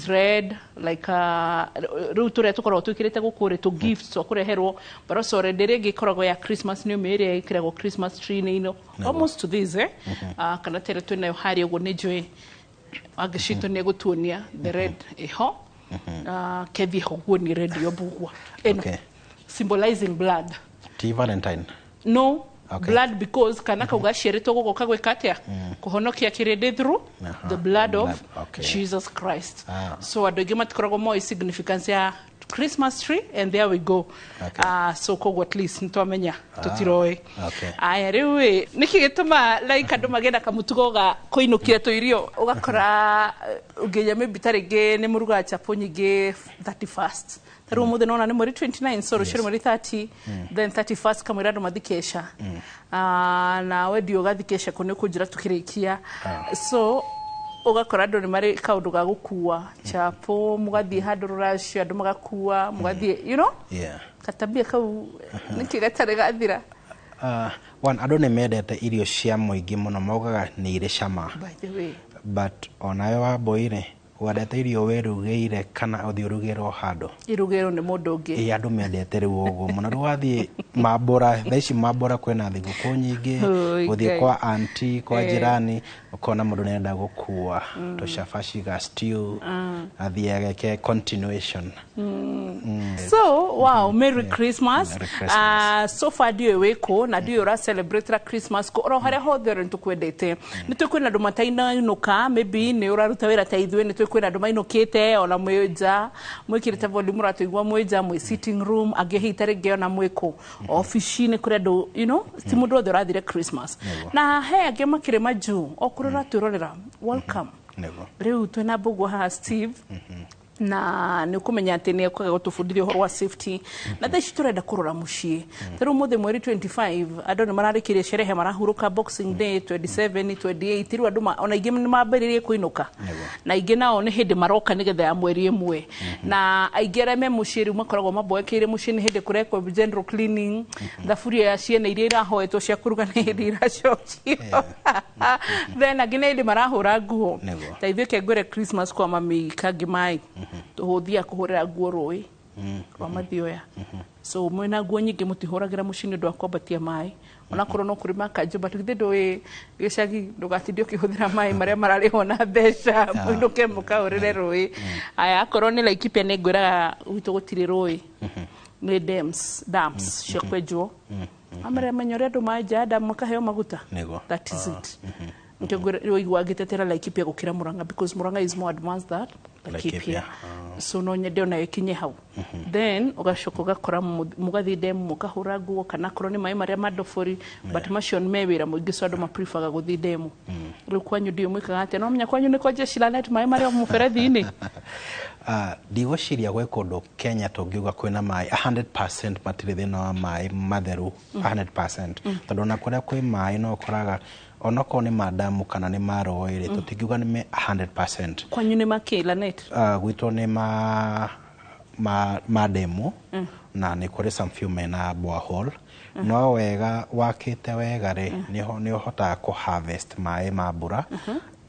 is red like rĩu tũrĩa tũkoragwo twĩkĩrĩte gũkũ rĩ, tũ gifts twa kũreherwo, but also red ĩrĩa ĩngĩ ĩkoragwo ya Christmas, nĩ ũmĩ ĩrĩa ĩkĩragwo Christmas tree nĩ ino almost to this, eh, kana tene twĩnayo harĩa ũguo. Nĩ njũĩ Wangĩcitũ nĩ egũtuonia the red ĩho. Kethi ho guo nĩ red yo mbugua ĩno symbolizing blood. Ti Valentine? No. Blood, because kana kau gaciarĩtwo gũgoka gwĩka atĩa? Kũhonokia kĩrĩndĩ through the blood of Blood, okay. Jesus Christ. Ah. So andũ aingĩ matikoragwo moĩ significance ya Christmas tree, and there we go. So koguo at least nĩtwamenya tũtiroĩ. Aya, rĩu ĩ nĩkĩ gĩtũma like andũ magĩe na kamũtugo ga kũinũkia tũirio? Ũgakora nginya maybe ta rĩngĩ nĩ mũrugaga chapo nyingĩ 31st. Ta rĩu ũmũthĩ nona nĩ mweri 29, so rũciũ nĩ mweri 30, then 31st kamwĩra andũ mathi kesha. Ah, na wendio ũgathi kesha kũ nĩ ũkũnjĩra tũkĩrĩkia. So ũgakora andũ nĩ marĩ kaũndũ ga gũkua chapo, mũgathiĩ handũ rũracio, andũ magakua, mũgathiĩ katabia kau nĩkĩ gatarĩ gathira? One, andũ nĩ mendete irio cia mũingĩ mũno, maugaga nĩ irĩ cama. By the way, But onawe Wambũi-rĩ, wendete irio wĩrugĩire kana ũthiĩ ũrugĩrwo handũ? Irugĩrwo nĩ mũndũ ũngĩ. Ĩ, andũ mendete rĩu ũguo mũno. Rĩu wathiĩ mambũra thaa ici, mambũra kwĩna thigũkũ nyingĩ, Oi, gũthiĩ Ngai. kwa aunty, kwa jirani, ũkona mũndũ nĩarenda gũkua tũcabaci ga stew athiĩ ageke continuation. So wow, Merry Christmas. Merry Christmas. So far ndiũĩ wĩkũ na ndiũĩ ũra celebrate ra Christmas kũ, oro harĩa hothe ũrĩ, nĩtũkwendete. Nĩ tũĩ kwĩna andũ matainũka, maybe nĩ ũraruta wĩra ta ithuĩ. Nĩ tũĩ kwĩna andũ mainũkĩte, ona mwĩ nja mwĩkĩrĩte volume, mũratũigua mwĩ nja, mwĩ sitting room, angĩ hihi ta rĩngĩ ona mwĩ kũ obici-inĩ kũrĩ andũ, ti mũndũ wothe ũrathire Christmas. Na he angĩ makĩrĩ majuu o kũrĩa ũratwĩrorera, welcome. Rĩu twĩna mbũguo haha, Steve, na nĩ ũkũmenya atĩ nĩ ekwaga gũtũbundithia ũhoro wa safety. Na thaa ici tũrenda kũrora mũciĩ. Ta rĩu ũmũthĩ mweri 25, andũ nĩ mararĩkĩria sherehe, marahurũka Boxing Day 27, 28. Rĩu andũ ona aingĩ nĩ mambĩrĩrie kũinũka, na aingĩ nao nĩ hĩndĩ maroka nĩgetha ya mweri ĩmwe. Na aingĩ arĩa me mũciĩ rĩu makoragwo maboekeire mũciĩ, nĩ hĩndĩ kũrekwo general cleaning, thaburia ya ciene iria irahoetwo cia kũruga nĩ hĩndĩ iracokio, then angĩ nĩ hĩndĩ marahũra nguo. Ta ithuĩ kengwĩre, Christmas kwa mami kangĩ mai tũhũthia kũhũrĩra nguo rũĩ rwa mathioya. So mwĩna nguo nyingĩ, mũtihũragĩra mũciĩ nĩ ũndũ wa kwambatia maĩ, onakorwo no kũrĩ makanjũ, but githĩ ndũĩ gĩcagi ndũgatinde ũkĩhũthĩra maĩ marĩa mararĩhwo na mbeca, mũinũke mũkahũrĩre rũĩ. Aya, akorwo nĩ Laikipia, nĩ ngwĩraga gwitũ gũtirĩ rũĩ, nĩ dams cia kwenjwo. Amere menya ũrĩa andũ manja damu makaheo maguta. That is it. Nikĩo ũigua ngĩtetera Laikipia gũkĩra Murang'a, because Murang'a is more advanced than Laikipia. Laikipia. So no nyende ona ĩkinye hau. Then ũgacoka ũgakora mũgathiĩ demu mũkahũra nguo, kana akorwo nĩ maĩ marĩa ma ndobori, but macio me wĩra mũingĩ, so andũ mapreferga gũthiĩ demu. Rĩu kwanyu ndiũĩ mwĩkaga atĩa, no menya kwanyu nĩ kwa jeshi la net, maĩ marĩa mũberethi-inĩ. Ndigwĩciria gwĩ kũndũ Kenya tũngiuga kwĩna maĩ 100%, matirĩ thĩna wa maĩ matheru 100%, tondũ ona kũrĩa kwĩ maĩ no ũkoraga onokorwo nĩ mandamu kana nĩ marũĩ rĩ, tũtingiuga nĩ me 100%. Kwanyu nĩ makĩ, Lanet? Gwitũ nĩ ma demu, na nĩ kũrĩ some few mena borehole. No wega wakĩte wega rĩ, nĩ ũhotaga kũ harvest maĩ ma mbura,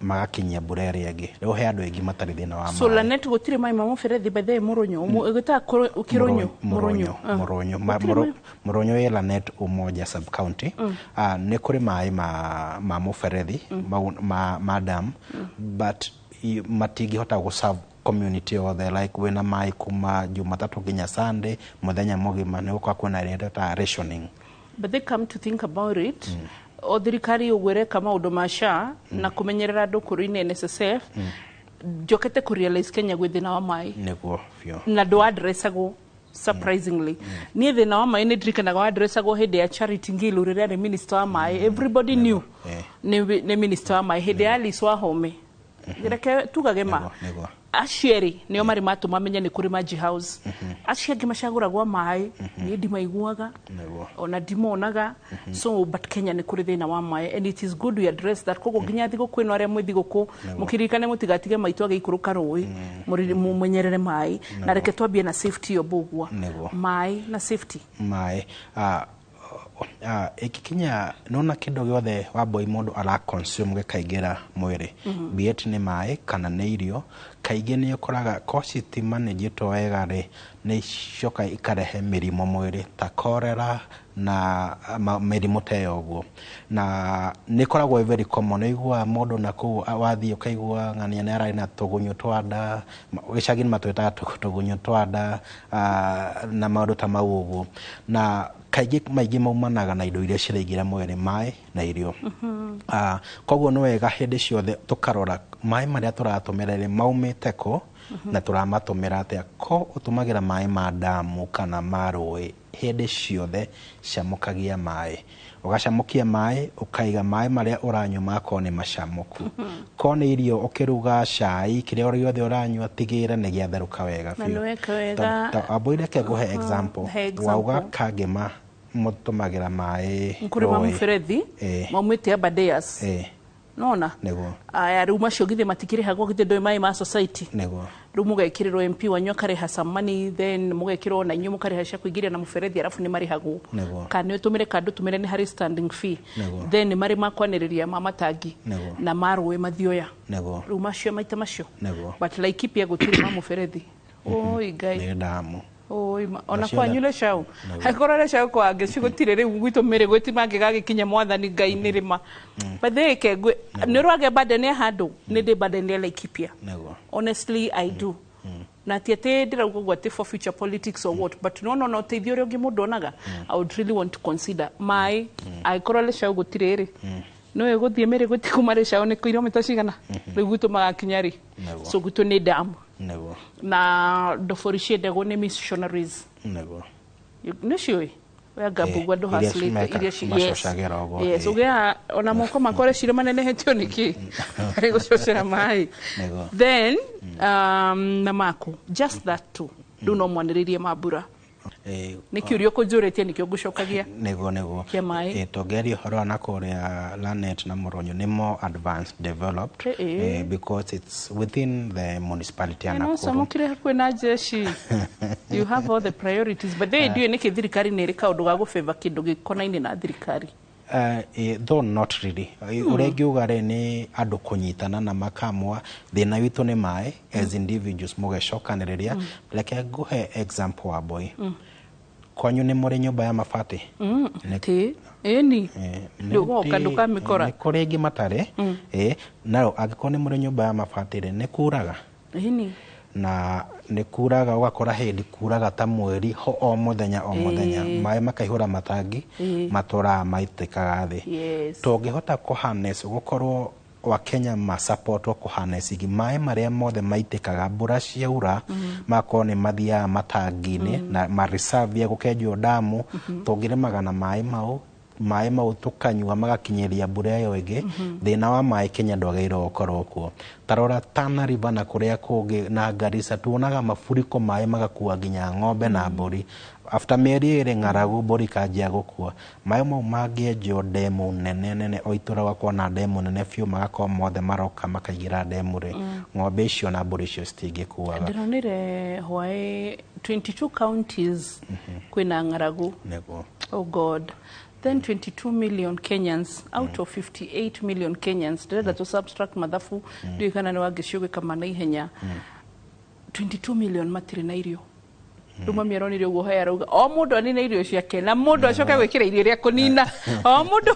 magakinyia mbura ĩrĩa ĩngĩ. Rĩu he andũ aingĩ matarĩ thĩna wa So maĩ. Lanet gũtirĩ maĩ ma mũberethi? By the way, Mũrũnyũ ĩgĩtaga Kĩrũnyũ? Mũrũnyũ. Mũrũnyũ. Gũtirĩ maĩ? Mũrũnyũ ĩ Lanet Umoja sub county. Nĩ kũrĩ maĩ ma mũberethi ma dam, but matingĩhota gũ serve community yothe, like wĩna maĩ kuma Jumatatũ nginya Sunday mũthenya mũgima. Nĩ gũkorwo kwĩna ĩrĩa ĩtaga rationing. But they come to think about it, o thirikari ũguo ĩreka maũndũ ma SHA na kũmenyerera andũ kũrĩ-inĩ NSSF, njokete kũ realize Kenya gwĩ thĩna wa maĩ. Nĩguo biũ. Na ndũ-addressagwo, surprisingly. Niĩ thĩna wa maĩ nĩ ndirikanaga wa-addressagwo hĩndĩ ya Charity Ngilu rĩrĩa arĩ minister wa maĩ. Everybody knew nĩ minister wa maĩ hĩndĩ ya Alice Wahome. Reke tugage ma. Nĩguo. Acio erĩ nĩo marĩ matũma menye nĩ kũrĩ Maji House. Acio angĩ macagũragwo maĩ, niĩ ndimaiguaga, ona ndimonaga. So but Kenya nĩ kũrĩ thĩna wa maĩ, and it is good we address that. Koguo nginya thigũkũ ĩno, arĩa mwĩ thigũkũ, mũkĩririkane mũtigatige maitũ agĩikũrũka rũĩ, mũmenyerere maĩ. Na reke twambie na safety yo, Mbũgua. Maĩ na safety. Maĩ. Ĩgĩkinya nona kĩndũ gĩothe wambui mũndũ ara consume gĩkaingĩra mwĩrĩ, be it nĩ maĩ kana nĩ irio, kaingĩ nĩ ũkoraga ko citimanĩjĩtwo wega rĩ, nĩ icoka ikarehe mĩrimũ mwĩrĩ ta cholera na mĩrimũ ta ĩyo ũguo. Na nĩ ĩkoragwo ĩ very common. Ũiguaga mũndũ na kũu wathiĩ ũkaigua ng'ania nĩ ararĩ na tũgunyũ twa nda, gĩcagi-inĩ matwĩtaga tũgunyũ twa nda, na maũndũ ta mau ũguo. Na kaingĩ maingĩ maumanaga na indo iria ciraingĩra mwĩrĩ, maĩ na irio. Koguo nĩ wega hĩndĩ ciothe tũkarora maĩ marĩa tũratũmĩra rĩ maumĩte kũ na tũramatũmĩra atĩa. Ko ũtũmagĩra maĩ ma ndamu kana ma rũĩ, hĩndĩ ciothe camũkagia maĩ, ũgacamũkia maĩ, ũkaiga maĩ marĩa ũranyua magakorwo nĩ macamũku. Ko nĩ irio ũkĩruga cai, kĩrĩa gĩothe ũranyua, tigĩrĩra nĩ gĩatherũka wega Na biũ. Nĩ weka wega. Wambui, reke ngũhe example. He example. Wauga kangĩma mũtũmagĩra maĩ Nkurima rũĩ. Mũberethi maumĩte Aberdares. Nona Nĩguo. Aya, rĩu macio githĩ matikĩrĩhagwo? Githĩ ndũĩ maĩ ma society? Nĩguo. Rĩu mũgekĩrĩrwo, MP wanyu akarĩha some money, then mũgekĩrwo na inyuĩ mũkarĩha cia kũingĩria na mũberethi, arabu nĩ marĩhagwo. Nĩguo. Kana nĩ ũtũmĩre kana ndũtũmĩre, nĩ harĩ standing fee. Nĩguo. Then nĩ marĩ makwanĩrĩria ma matangi Nĩguo. na marũĩ mathioya. Nĩguo. Rĩu macio maita macio. Nĩguo. But Laikipia gũtirĩ ma mũberethi, oi Ngai. Nĩ ndamu. Oi, ona Nacio kwanyu Leshau, angĩkorwo Leshau kwangĩ cigũtirĩ, rĩu gwitũ mĩrĩ gwĩtimangĩgagĩkinya. Mwathani Ngai nĩ rĩma bathĩke nĩ ũrwage burden ya handũ, nĩ ndĩ burden ya Laikipia. Nĩguo. Honestly, I do. Na ti atĩ ndĩrauga ũguo atĩ for future politics or what, but no no no ũteithio ũrĩa ũngĩ mũndũ onaga, I would really want to consider maĩ. Angĩkorwo Leshau gũtirĩ rĩ, no ĩgũthiĩ mĩrĩ gũti kuma Leshau nĩ kilomita cigana? Rĩu gwitũ magakinya rĩ? Nĩguo. So gwitũ nĩ damu Nĩguo. Na ndobori ciendagwo nĩ missionaries. Nĩguo. Nĩciũĩ we anga mbugua Iria ndũhacilate cimeka- iria macocagĩra ũguo, yes. Ũgĩa ona moko makwa reciria manenehetio nĩkĩ harĩ gũcocera maĩ. Nĩguo. Then na maku, just that two. Rĩu no mwanĩrĩrie mambura. Nĩ kĩũria ũkũnjũrĩtie, nĩkĩo ngũcokagia. Nĩguo. Kĩa maĩ. Tũngĩaria ũhoro wa nakũrĩa Lanet na Mũrũnyũ, nĩ more advanced developed, because it's within the municipality ya No Nakuru. camũkire hakuhĩ na jeshi, you have all the priorities, but they ndiũĩ nĩkĩ thirikari nĩ ĩrĩ kaũndũ ga gũbeba kĩndũ gĩkonaine na thirikari. Though not really. Ũrĩa ingiuga rĩ, nĩ andũ kũnyitana na makamua thĩna witũ nĩ maĩ as individuals mũgecokanĩrĩria. Reke ngũhe example wa boy, kwanyu nĩ mũrĩ nyũmba ya mabati? Ĩ ĩni. Nĩ Ndũgoka ndũkamĩkora. Nĩ kũrĩ ingĩ matarĩ. Nayo angĩkorwo nĩ mũrĩ nyũmba ya mabati rĩ, nĩ kuraga? Ĩni. Na nĩ kuraga, ũgakora hĩndĩ kuraga ta mweri ho o mũthenya o mũthenya, maĩ makaihũra matangi, matũraga maitĩkaga thĩ. Tũngĩhota kũ harness, gũkorwo Wakenya masapotwo kũ harness maĩ marĩa mothe maitĩkaga mbura ciaura, magakorwo nĩ mathiaga matangi-inĩ na mareserve gũkenjwo ndamu, tũngĩrĩmaga na maĩ mau, maĩ mau tũkanyua magakinyĩria mbura ĩyo ĩngĩ, thĩna wa maĩ Kenya ndwagĩrĩirwo gũkorwo kuo. Tarora Tana River na kũrĩa kũngĩ na Garissa, tuonaga mafuriko, maĩ magakua nginya ng'ombe na mbũri. After mĩeri 2, ng'aragu, mbũri ikanjia gũkua. Maĩ mau mangĩenjwo ndemu nene nene, o itũra gũgakorwo na ndemu nene biũ, magakorwo mothe maroka makaingĩra ndemu rĩ, ng'ombe icio na mbũri icio citingĩkuaga. Ndĩronire hwaĩ 22 counties kwĩna ng'aragu. Nĩguo. Oh God. Then 22 million Kenyans out of 58 million Kenyans, ndĩrenda tũ subtract mathabu, ndiũĩ kana nĩ wangĩciũgĩka na ihenya. 22 million matirĩ na irio. Rĩu mami aronire ũguo haya, arauga o mũndũ anine irio ciake na mũndũ acoke gwĩkĩra irio iria kũnina o mũndũ.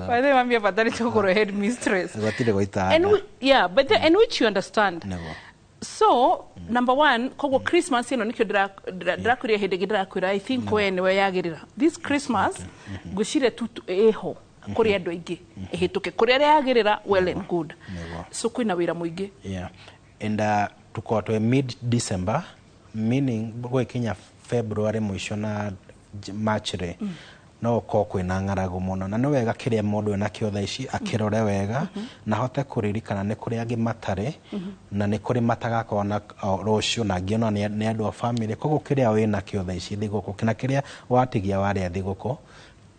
By the way, mami abatarĩte gũkorwo head mistress. Gũtirĩ gũita. And we, yeah, but then, and which you understand. Nĩguo. So number one, koguo Christmas ĩno nĩkĩo ndĩrakwĩria hĩndĩ ĩngĩ, ndĩrakwĩra I think we nĩwe yagĩrĩra this Christmas. Ngwĩciria tu ĩho kũrĩ andũ aingĩ ĩhĩtũke kũrĩ arĩa yagĩrĩra, well and good. Nĩguo. So kwĩna wĩra mũingĩ. Yeah. And tukorwo twĩ mid December, meaning gwĩkinya February mũico na March rĩ, no ũkorwo kwĩna ng'aragu mũno. Na nĩ wega kĩrĩa mũndũ enakĩo thaa ici akĩrore wega na ahote kũririkana nĩ kũrĩ angĩ matarĩ na nĩ kũrĩ matagakorwo na o, rũciũ, na angĩ ona nĩ andũ a family. Koguo kĩrĩa wĩnakĩo thaa ici thigũkũ na kĩrĩa watigia warĩa thigũkũ.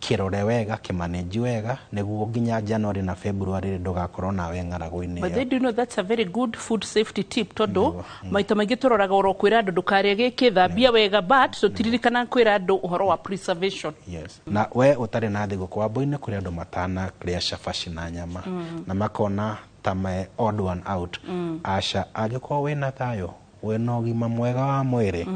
Kĩrore wega, kĩmanage wega, nĩguo nginya January na February ndũgakorwo nawe ng'aragu-inĩ But ĩyo. they do know that's a very good food safety tip, tondũ maita maingĩ tũroraga oro kwĩra andũ ndũkarĩe gĩkĩ, thambia wega, but tũtiririkanaga kwĩra andũ ũhoro wa preservation. Yes. Na we ũtarĩ na thigũkũ, Wambui-inĩ kũrĩ andũ matanarĩa cabaci na nyama na makona ta me odd one out. Aca, angĩkorwo wĩna thayũ, wĩna ũgima mwega wa mwĩrĩ,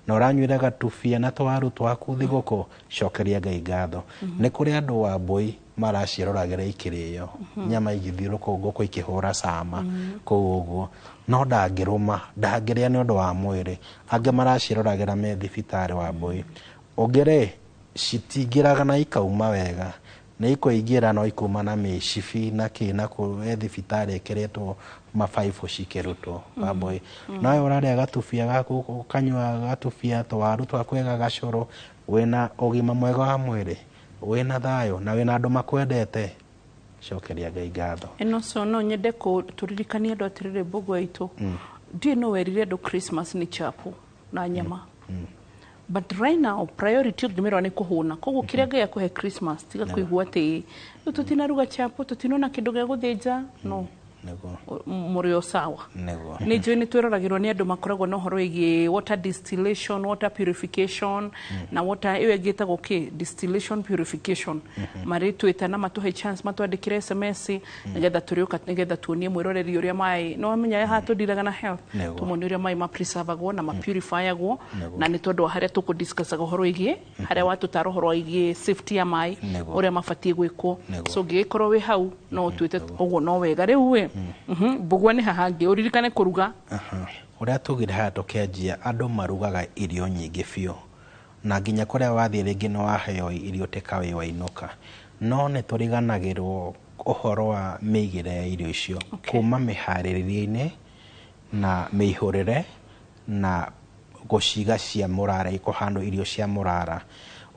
na ũranyuire gatubia na twaru twaku thigũkũ, cokeria Ngai ngatho. Nĩ kũrĩ andũ, Wambui, maracieroragĩra ikĩrĩo, nyama igĩthiũrũrũka, ngũkũ ikĩhũra cama kũu ũguo, no ndangĩrũma, ndangĩrĩa nĩ ũndũ wa mwĩrĩ. Angĩ maracieroragĩra me thibitarĩ, Wambui. Ũngĩ rĩ, citingĩraga na ikauma wega, nĩ ikũingĩra no ikuma na mĩcibi na kĩ na kũ, e thibitarĩ ĩkĩrĩtwo mabaibũ cikĩrutwo, Wambui. No we ũrarĩa gatubia gaku, ũkanyua gatubia, twaru twaku wega, gacũrũ, wĩna ũgima mwega wa mwĩrĩ, wĩna thayũ na wĩna andũ makwendete, cokeria Ngai ngatho. Ĩno so no nyende tũririkanie andũ atĩrĩrĩ, mbũgua itũ ndiũĩ no werire andũ Christmas nĩ chapo na nyama, but right now priority ũngĩmĩrora nĩ kũhũna. Koguo kĩrĩa Ngai akũhe Christmas, tiga kũigua atĩ rĩu tũtinaruga chapo, tũtinona kĩndũ gĩa gũthĩnja, no mũrĩ o sawa. Nĩ njũĩ nĩ twĩroragĩrwo nĩ andũ makoragwo na ũhoro wĩgiĩ water distillation, water purification, na water ĩyo ĩngĩ ĩtagwo kĩ, distillation, purification, marĩtwĩta na matũhe chance matwandĩkĩre SMS nĩgetha tũrĩũka, nĩgetha tuonie mwĩroreri ũrĩa maĩ, no wamenya haha tũndiraga na health, tũmuonie ũrĩa maĩ mapreservagwo na mapurifyagwo, na nĩ tondũ wa harĩa tũkũdiscussaga ũhoro wĩgiĩ harĩa watũtara ũhoro wĩgiĩ safety ya maĩ, ũrĩa mabatiĩ gwĩkwo. So ũngĩgĩkorwo wĩ hau no ũtuĩte ũguo no wega. Rĩu ĩ mbũgua nĩ haha ngĩ ũririkane kũruga. Aha. Ũrĩa tugire haha tũkĩanjia, andũ marugaga irio nyingĩ biũ, na nginya kũrĩa wathiĩ rĩngĩ nĩ waheo irio takeaway wainũka, no nĩ tũriganagĩrwo ũhoro wa mĩigĩre ya irio icio, kuma mĩharĩrĩrie-inĩ na mĩihũrĩre na gũciga cia mũrara, kũhandwo irio cia mũrara.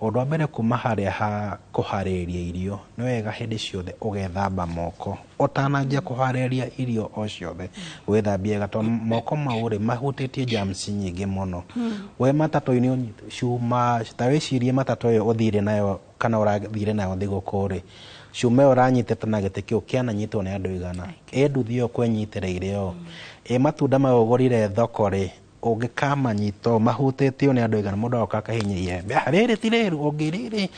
Ũndũ wa mbere, kuma harĩa ha kũharĩrĩria irio, nĩ wega hĩndĩ ciothe ũgethamba moko ũtananjia kũharĩrĩria irio o ciothe, wĩthambie wega, tondũ moko mau rĩ mahutĩtie germs nyingĩ mũno. We matatũ-inĩ cuma, ta wĩcirie matatũ ĩyo ũthire nayo kana ũrathire nayo thigũkũ rĩ, cuma ĩyo ũranyitĩte na gĩtĩ kĩu kĩananyitwo nĩ andũ igana, ĩ nduthi ĩyo kwenyitĩrĩire ũũ, ĩ matunda mayo ũgũrire thoko rĩ, ũngĩkamanyita ũũ mahutĩtio nĩ andũ igana, mũndũ agoka akahihinya iembe, "Ah, rĩrĩ ti rĩru," ũngĩ rĩrĩ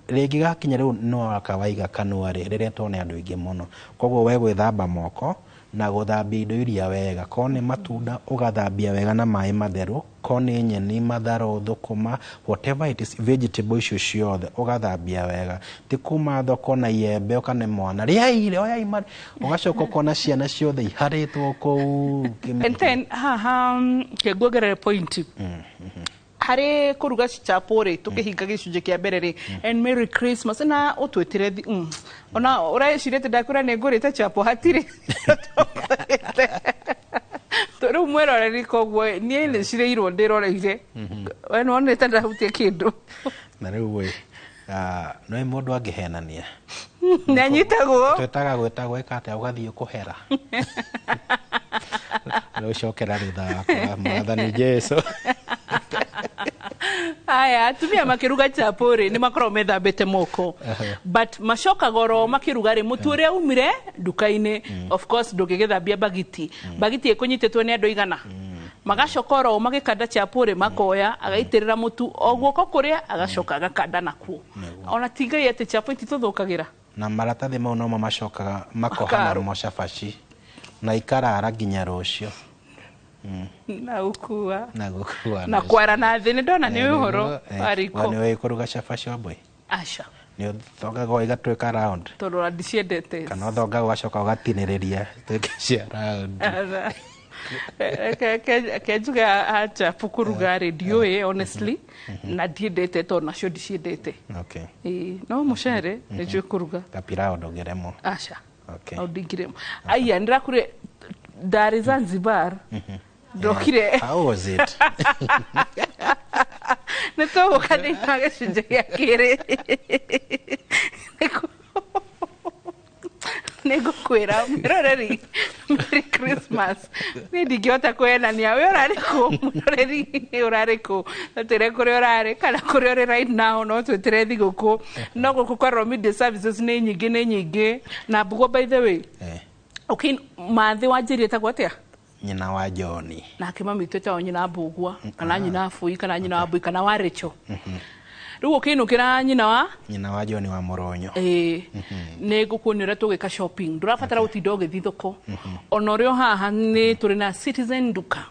rĩngĩ gakinya rĩu no waka waiga kanua rĩ, rĩretwo nĩ andũ aingĩ mũno. Koguo we gwĩthamba moko na gũthambia indo iria wega, korwo nĩ matunda ũgathambia wega na maĩ matheru, korwo nĩ nyeni, matharũ, thũkũma, whatever it is, vegetable icio ciothe ũgathambia wega, ti kuma thoko na iembe ũkane mwana, "Rĩai, oyai," ũgacoka ũkona ciana ciothe iharĩtwo kũu. And then haha ke nguongerere point harĩ kũruga chapo rĩ, tũkĩhinga gĩcunjĩ kĩa mbere rĩ, and Merry Christmas, na ũtwĩtĩre ona ũreciria atĩ ndakwĩra nĩ ngũrĩte chapo, hatirĩ rĩu mwĩroreri. Koguo niĩ nĩ cireirwo ndĩroreire, we nĩwonete ndahutia kĩndũ. Na rĩu ĩ no mũndũ angĩhenania nĩanyitagwo. Twĩtaga gwĩta gwĩka atĩa, ũgathiĩ kũhera rĩu, cokera thutha wakwa, Mwathani Jesu. Aya, atumia makĩruga chapo rĩ, nĩ makoragwo methambĩte moko, but macokaga oro makĩruga rĩ, mũtu ũrĩa umire nduka-inĩ, of course ndũngĩgĩthambia bagiti, bagiti ĩkũnyitĩtwo nĩ andũ igana, magacoka oro magĩkanda chapo rĩ, makoya agaitĩrĩra mũtu o guoko kũrĩa, agacoka agakanda nakuo. Ona ti Ngai atĩ chapo ititũthũkagĩra. Na maratathi mau nomo macokaga makoha Makaro. Namo cabaci na ikarara nginya rũciũ. Na gũkua. Na gũkua. Na kwara na thĩ nĩ ndona nĩ ũhoro wa riko. Nĩ ũĩ kũruga cabaci, Wambui? Aca. Nĩ ũthongaga igatuĩka round? Tondũ ona ndiciendete. Kana ũthongaga ũgacoka ũgatinĩrĩria ituĩke cia round? Ke njuge ha chapo kũruga rĩ, ndiũĩ honestly, na ndiendete tondũ nacio ndiciendete. Ĩĩ, no mũcere nĩ njũĩ kũruga. Kapirao ndũngĩremwo? Aca. No ndingĩremwo. Aya, ndĩrakure ndarĩ Zanzibar, ndokire. How was it? Nĩ tũgũka thĩinĩ wa gĩcunjĩ gĩa kerĩ. Nĩ ngũkwĩra mwĩroreri, Merry Christmas. Niĩ ndingĩhota kwenania. We ũrarĩ kũ? Mwĩroreri, ũrarĩ kũ? Twĩre kũrĩa ũrarĩ kana kũrĩa ũrĩ right now, no twĩtĩre thigũkũ. No gũkũ kwa Royal Media Services nĩ nyingĩ, nĩ nyingĩ. Na Mbugua, by the way, okay, mathĩ wanjĩrie ĩtagwo atĩa? Nyina wa John. Nake mami witũ etagwo nyina Mbugua kana nyina Bui kana nyina wa Mbui kana wa Rachel. Rĩu ũkĩinũkĩra nyina wa Nyina wa John wa Mũronyo. Ĩĩ, nĩ ngũkuonia ũrĩa tũgwĩka shopping. Ndũrabatara gũtinda ũgĩthiĩ thoko. Ona ũrĩ o haha nĩ tũrĩ na Citizen Duka.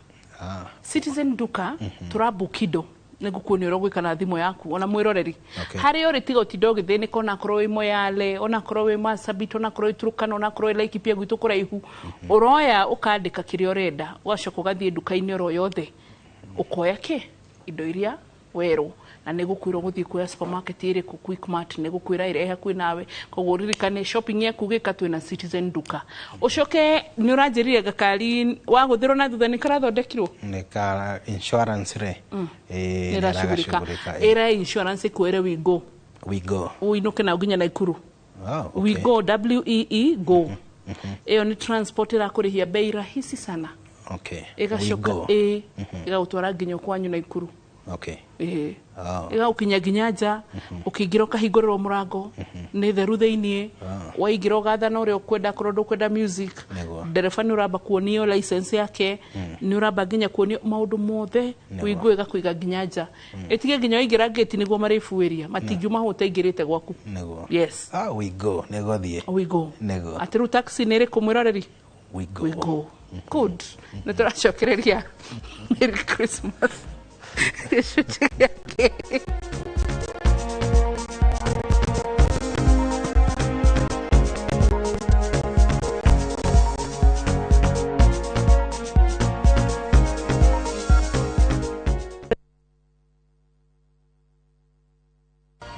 Citizen Duka tũrabook indo. Nĩ ngũkuonia ũrĩa ũgwĩka na thimũ yaku ona mwĩroreri. Harĩa ũrĩ, tiga ũtinda ũgĩthĩnĩka, onakorwo wĩ Moyale, onakorwo wĩ Marsabit, onakorwo wĩ Turkana, onakorwo wĩ Laikipia gwitũ kũraihu, ũroya ũkandĩka kĩrĩa ũrenda, ũgacoka ũgathiĩ nduka-inĩ oro yothe, ũkoya kĩ indo iria werwo, na nĩ gũkwĩrwo gũthiĩ kuoya supermarket ĩrĩkũ, Quickmart nĩ gũkwĩra ĩrĩa ĩ hakuhĩ nawe. Koguo ũririkane shopping yaku gĩka twĩna Citizen Duka. Ũcoke nĩ ũranjĩrire gakari wagũthĩrwo na thutha nĩ karathondekirwo. Nĩ ka insurance rĩ. Ĩĩ, nĩ ĩracugurika. Nĩragacugurika, ĩĩ. Ĩra insurance ĩkwĩre we go. We go. Ũinũke nayo nginya Naikuru. Oh, We okay. go, WEE go. Ĩyo nĩ transport ĩrakũrĩhia bei rahisi sana. We Ĩgacoka go. ĩ ĩgagũtwara nginya kwanyu Naikuru. Ĩĩ. Ĩgagũkinya nginya nja, ũkĩingĩra ũkahingũrĩrwo mũrango, nĩ theru thĩiniĩ. Waingĩra ũgathana ũrĩa ũkwenda, akorwo ndũkwenda music. Ndereba nĩ ũramba kuonio license yake, nĩ ũramba nginya kuonio maũndũ mothe. Wĩigue ĩgakũiga nginya nja, ĩtige nginya waingĩra ngĩti nĩguo marĩbuĩria, matingiuma hau ũtaingĩrĩte gwaku. Yes. Ah, we go. Nĩ gũthiĩ. We go. Nĩguo. Atĩ rĩu taxi nĩ ĩrĩkũ, mwĩroreri? We go. We go. Good. Nĩ tũracokereria. Merry Christmas. Gĩcunjĩ gĩa kerĩ.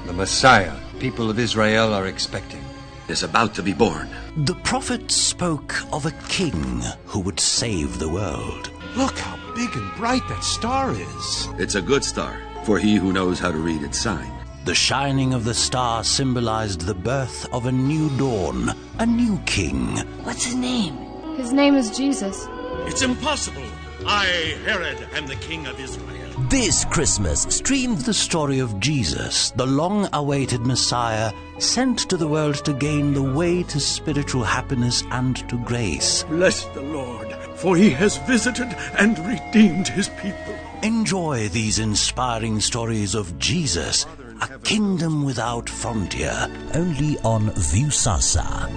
The Messiah people of Israel are expecting is about to be born. The prophet spoke of a king who would save the world. Look how big and bright that star is. It's a good star for he who knows how to read its sign. The shining of the star symbolized the birth of a new dawn, a new king. What's his name? His name is Jesus. It's impossible. I, Herod, am the king of Israel. This Christmas, stream the story of Jesus, the long awaited Messiah, sent to the world to gain the way to spiritual happiness and to grace. Bless the Lord, for he has visited and redeemed his people. Enjoy these inspiring stories of Jesus, a kingdom without frontier, only on Viusasa.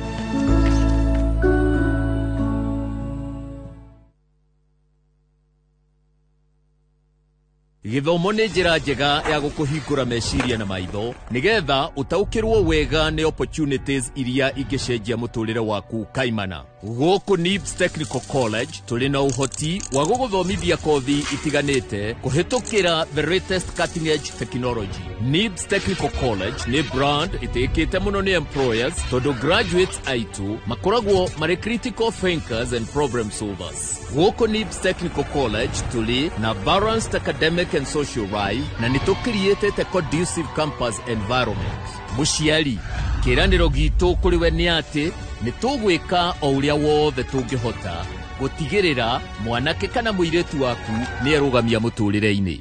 Gĩthomo nĩ njĩra njega ya gũkũhingũra meciria na maitho nĩgetha ũtaũkĩrwo wega nĩ opportunities iria ingĩcenjia mũtũrĩre waku kaimana. Gũkũ NIBS Technical College tũrĩ na ũhoti wa gũgũthomithia kothi itiganĩte kũhĩtũkĩra the latest cutting edge technology. NIBS Technical College nĩ brand ĩtĩkĩte mũno nĩ employers tondũ graduates aitũ makoragwo marĩ critical thinkers and problem solvers. Gũkũ NIBS Technical College tũrĩ na balanced academic and social life na nĩ tũcreatĩte conducive campus environment. Mũciari, kĩĩranĩro gitũ kũrĩ we nĩ atĩ nĩ tũgwĩka o ũrĩa wothe tũngĩhota gũtigĩrĩra mwanake kana mũirĩtu waku nĩ erũgamia mũtũrĩre-inĩ.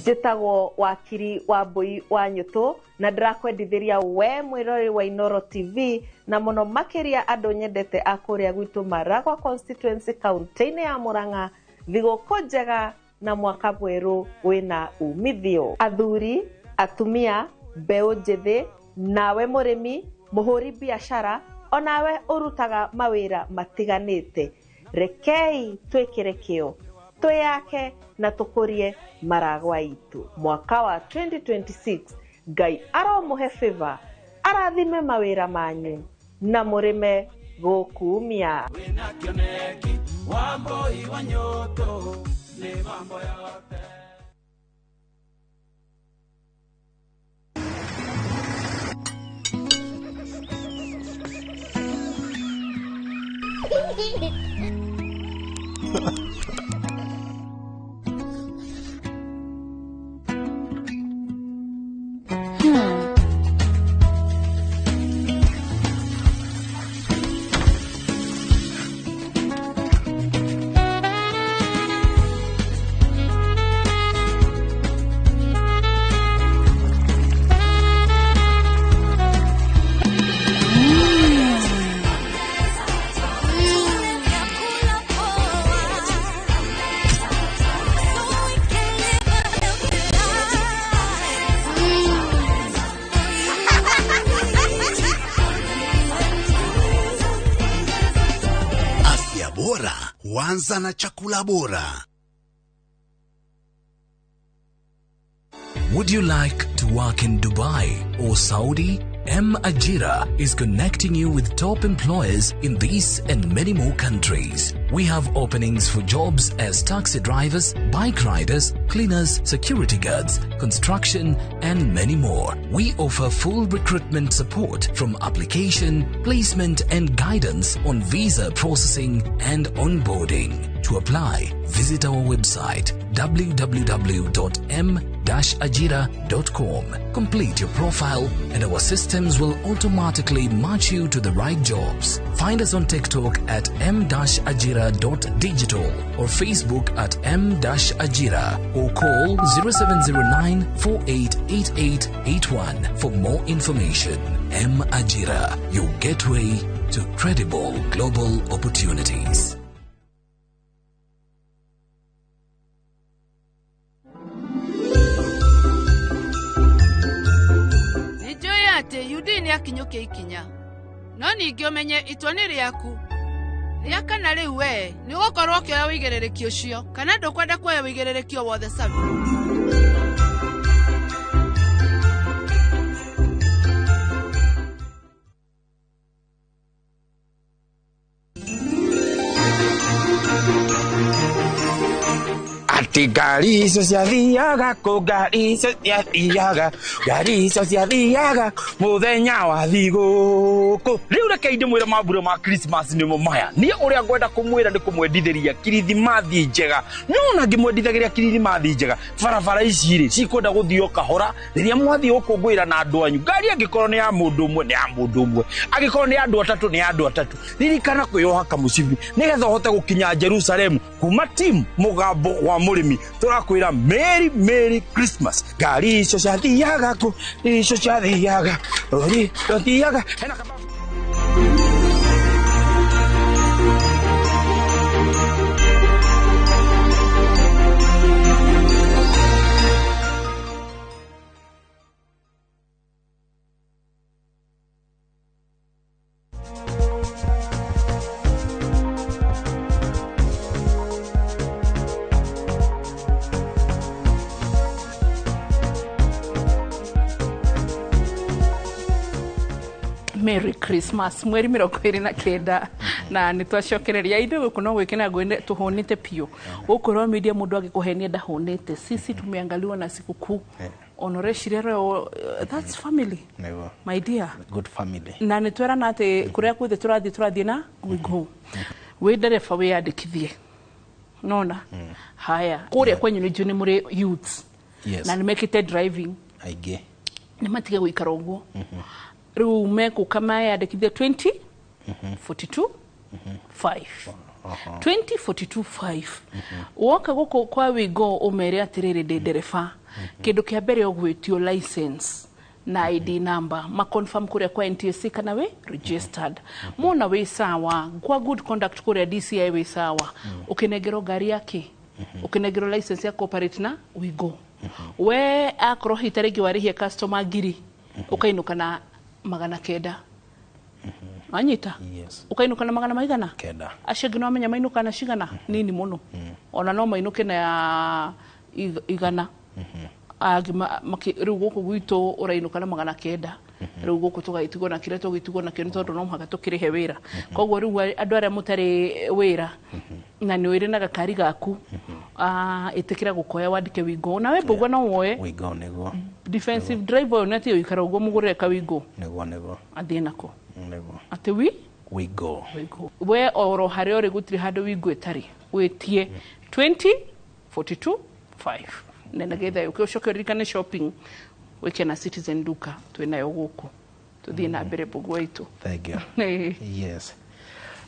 Njĩtagwo wakiri wa Mbui wa Nyũtũ na ndĩrakwendithĩria we mwĩroreri wa Inoro TV na mũno makĩria andũ nyendete a kũrĩa gwitũ Maragwa constituency kaunti-inĩ ya Murang'a, thigũkũ njega na mwaka mwerũ wĩna umithio. Athuri, atumia, mbeũ njĩthĩ, nawe mũrĩmi, mũhũri biacara, onawe ũrutaga mawĩra matiganĩte, rekei twĩkĩre kĩo, twĩyake na tũkũrie Maragwa itũ. Mwaka wa 2026 Ngai aromũhe favor, arathime mawĩra manyu na mũrĩme gũkumia. Bora huanza na chakula bora. Would you like to work in Dubai or Saudi? M Ajira is connecting you with top employers in these and many more countries. We have openings for jobs as taxi drivers, bike riders, cleaners, security guards, construction, and many more. We offer full recruitment support from application, placement, and guidance on visa processing and onboarding. To apply, visit our website www.m-ajira.com. Complete your profile and our systems will automatically match you to the right jobs. Find us on TikTok at m-ajira.digital or Facebook at m-ajira or call 0709 488881 for more information. M Ajira, your gateway to credible global opportunities. Atĩ Yudi nĩ akinyũkia ikinya no ningĩ ũmenye itua nĩ rĩaku rĩa kana rĩu we nĩ ũgũkorwo ũkĩoya ũigĩrĩrĩki ũcio kana ndũkwenda kuoya ũigĩrĩrĩki o wothe sabi. Ati ngari icio ciathiaga kũ, ngari icio ciathiaga, ngari icio ciathiaga mũthenya wa thigũkũ. Rĩu reke ndĩmwĩre mambura ma Christmas nĩmo maya. Niĩ ũrĩa ngwenda kũmwĩra nĩ kũmwendithĩria kirithimathi njega. No ona ngĩmwendithagĩria kirithimathi njega, barabara ici rĩ cikwenda gũthiĩ kahora rĩrĩa mwathiĩ gũkũngũĩra na andũ anyu. Ngari angĩkorwo nĩ ya mũndũ ũmwe nĩ ya mũndũ ũmwe, angĩkorwo nĩ ya andũ atatũ nĩ ya andũ atatũ. Ririkana kwĩyoha kamũcibi nĩgetha ũhote gũkinya Jerusalemu kuma timu mũgambo wa mũrĩmi. Tũrakwĩra Merry Merry Christmas. Ngari icio ciathiaga kũ, icio ciathiaga, rũri rũthiaga. Hena kababu. Merry Christmas mweri 29 na nĩ twacokereria ithuĩ gũkũ no gwĩkena ngwene tũhũnĩte biũ gũkũ ro media mũndũ angĩkũhenia ndahũnĩte. Sisi tumeangaliwa na sikukuu onoreshire reo, that's family my dear, good family. Na nĩ twerana atĩ kũrĩa guothe tũrathiĩ tũrathiĩ na we go. Wĩ ndereba wĩyandĩkithie nona haya kũrĩa kwenyu nĩ njũĩ nĩ mũrĩ youths na nĩ mekĩte driving aingĩ nĩ matige gũikara ũguo. Rĩu mekũka mayandĩkithie 20 42 5 20 42 5. Woka gũkũ kwa Wigo ũmere atĩrĩrĩ ndĩ ndereba, kĩndũ kĩa mbere ũgwĩtio license na ID number ma confirm kũrĩa kwa NTSA kana wĩ registered. Mona wĩ sawa kwa good conduct kũrĩa DCI wĩ sawa, ũkĩnengerwo ngari yake, ũkĩnengerwo license ya cooperate na Wigo. We akorwo hihi ta rĩngĩ warĩhia customer ngiri ũkainũka na 900. Wanyita? Yes. Ũkainũka na magana maigana? Kenda. Acio angĩ no amenya mainũka na cigana? Nini mũno. Ona no mainũke na igana. Rĩu gũkũ gwitũ ũrainũka na 900. Rĩu gũkũ tũgagĩtigwo na kĩrĩa tũgĩtigwo nakĩo nĩ tondũ no mũhaka tũkĩrĩhe wĩra. Koguo rĩu andũ arĩa mũtarĩ wĩra na nĩ ũrĩ na gakari gaku, ĩtĩkĩra gũkoya wandĩke Wigo. Na we Mbũgua no woe Wigo nĩguo. Defensive driver ũyũ nĩ atĩ ũikara ũguo mũgũrĩre ka Wigo. Nĩguo nĩguo. Athiĩ nako. Nĩguo. Atĩ wi? Wigo. Wigo. We oro harĩa ũrĩ gũtirĩ handũ Wigo ĩtarĩ. Wĩtie 20 42 5. Na nĩgetha ũke ũcoke ũririkane shopping wĩke na Citizen Duka twĩnayo gũkũ. Tũthiĩ na mbere Mbũgua witũ. Thank you. Yes.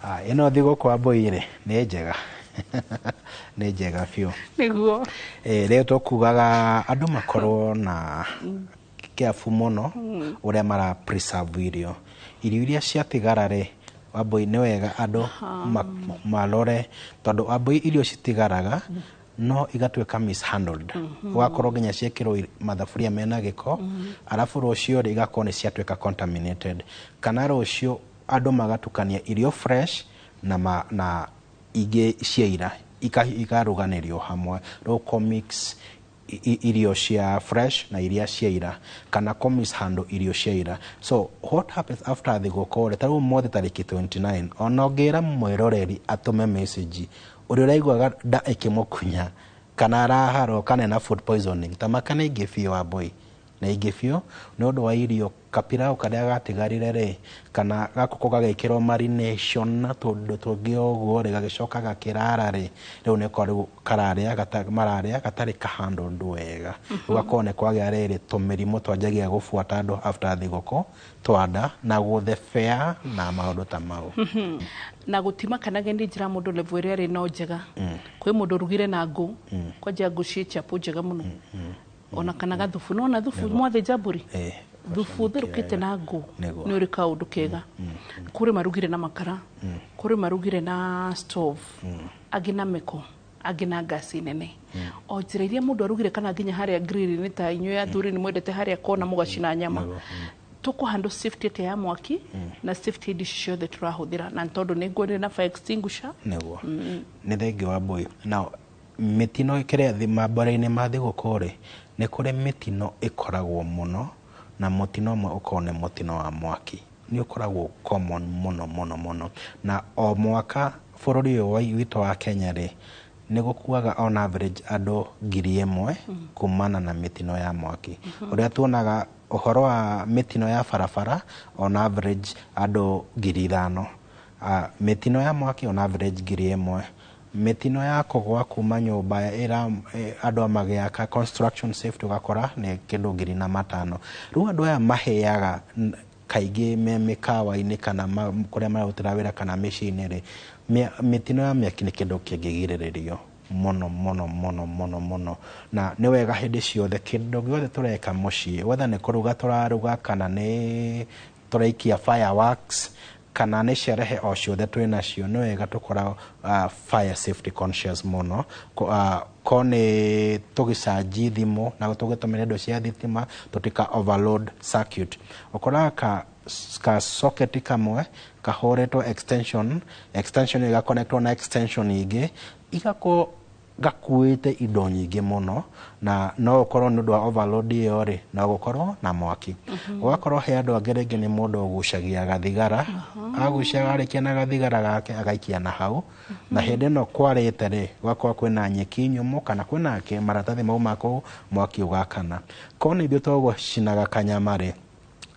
Ĩno thigũkũ Wambũi rĩ nĩ njega. Nĩ njega biũ. Nĩguo. Rĩu tũkugaga andũ makorwo na careful mũno ũrĩa mara preserve irio. Irio iria ciatigara rĩ Wambũi nĩ wega andũ marore tondũ Wambũi irio citigaraga no igatuĩka mishandled. Ũgakorwo nginya ciĩkĩrwo mathaburia mena gĩko, arabu rũciũ rĩ igakorwo nĩ ciatuĩka contaminated. Kana rũciũ andũ magatukania irio fresh na Ingĩ cia ira ikaruganĩrio hamwe. Rĩu comics irio cia fresh na iria cia ira, kana comics handũ irio cia ira. So what happens after thigũkũ rĩ, ta rĩu ũmũthĩ tarĩki 29, ona ũngĩra mwĩroreri atũme message ũrĩa ũraiguaga nda ĩkĩmũkunya kana araharwo kana ena food poisoning, ta maka nĩ ingĩ biũ, Wambui, na ingĩ biũ nĩ ũndũ wa irio kapirau karĩa gatigarire rĩ, kana gakũkũ gagĩkĩrwo marination na tũndũ tũngĩ ũguo rĩ, gagĩcoka gakĩrara rĩ, rĩu nĩko rĩu kararĩa mararĩa gatarĩ kahandled wega. Ũgakorwo nĩ kwagĩa rĩrĩ tũmĩrimũ twanjagia gũbuata andũ after thigũkũ, twanda na gũthebea na maũndũ ta mau. Na gũtimakanage nĩ njĩra mũndũ level ĩrĩa arĩ no njega. Kwĩ mũndũ ũrugire na ngũ, kwanja ngũ ciĩ chapo njega mũno, ona kana gathubu, nona thubu mwathĩnja mbũri, thubu ũtherũkĩte na ngũ nĩ ũrĩ kaũndũ kega. Kũrĩ marugire na makara, kũrĩ marugire na stove, angĩ na meko, angĩ na ngasi nene. O njĩra iria mũndũ arugire, kana nginya harĩa grill-inĩ, ta inyuĩ athuri nĩ mwendete harĩa kona mũgacina nyama. Tũkũhandle safety atĩa ya mwaki na safety indo ici ciothe tũrahũthĩra, na nĩ tondũ nĩ nguonire na fire extinguisher? Nĩguo, nĩ thengiũ wa Mbui. Now mĩtino kĩrĩa mambura-inĩ ma thigũkũ rĩ, nĩ kũrĩ mĩtino ĩkoragwo mũno, na mũtino ũmwe ũkoragwo nĩ mũtino wa mwaki. Nĩ ũkoragwo common mũno mũno mũno, na o mwaka bũrũri ũyũ witũ wa Kenya rĩ, nĩ gũkuaga on average andũ 1,000 kumana na mĩtino ya mwaki. Ũrĩa tuonaga ũhoro wa mĩtino ya barabara, on average andũ 5,000, mĩtino ya mwaki on average 1,000, mĩtino ya kũgwa kuma nyũmba ĩra andũ magĩaka, construction safety, ũgakora nĩ kĩndũ 4,500. Rĩu andũ aya mahĩaga kaingĩ me mĩkawa-inĩ kana kũrĩa mararutĩra wĩra kana mĩciĩ-inĩ rĩ, mĩtino ya mĩaki nĩ kĩndũ kĩngĩgirĩrĩrio mũno mũno mũno mũno mũno. Na nĩ wega hĩndĩ ciothe kĩndũ gĩothe tũreka mũciĩ, whether nĩ kũruga tũraruga kana nĩ tũraikia fireworks kana nĩ sherehe o ciothe twĩ nacio, nĩ wega tũkorwo fire safety conscious mũno. Ko nĩ tũgĩcanji thimũ na tũgĩtũmĩra indo cia thitima, tũtika overload circuit. Ũkoraga ka socket kamwe kahũrĩtwo extension, extension ĩgaconnectwo na extension ingĩ, igakorwo gakuĩte indo nyingĩ mũno, na no ũkorwo nĩ ũndũ wa overload ĩyo rĩ, no gũkorwo na mwaki. Ũgakorwo he andũ angĩ rĩngĩ nĩ mũndũ ũgucagia gathigara, agucia, arĩkia na gathigara gake agaikia na hau, na hĩndĩ ĩno kwarĩte rĩ, gũgakorwo kwĩna nyeki nyũmũ kana kwĩna maratathi mauma kũu, mwaki ũgakana. Korwo nĩ ithuĩ tũgũcinaga kanyama rĩ,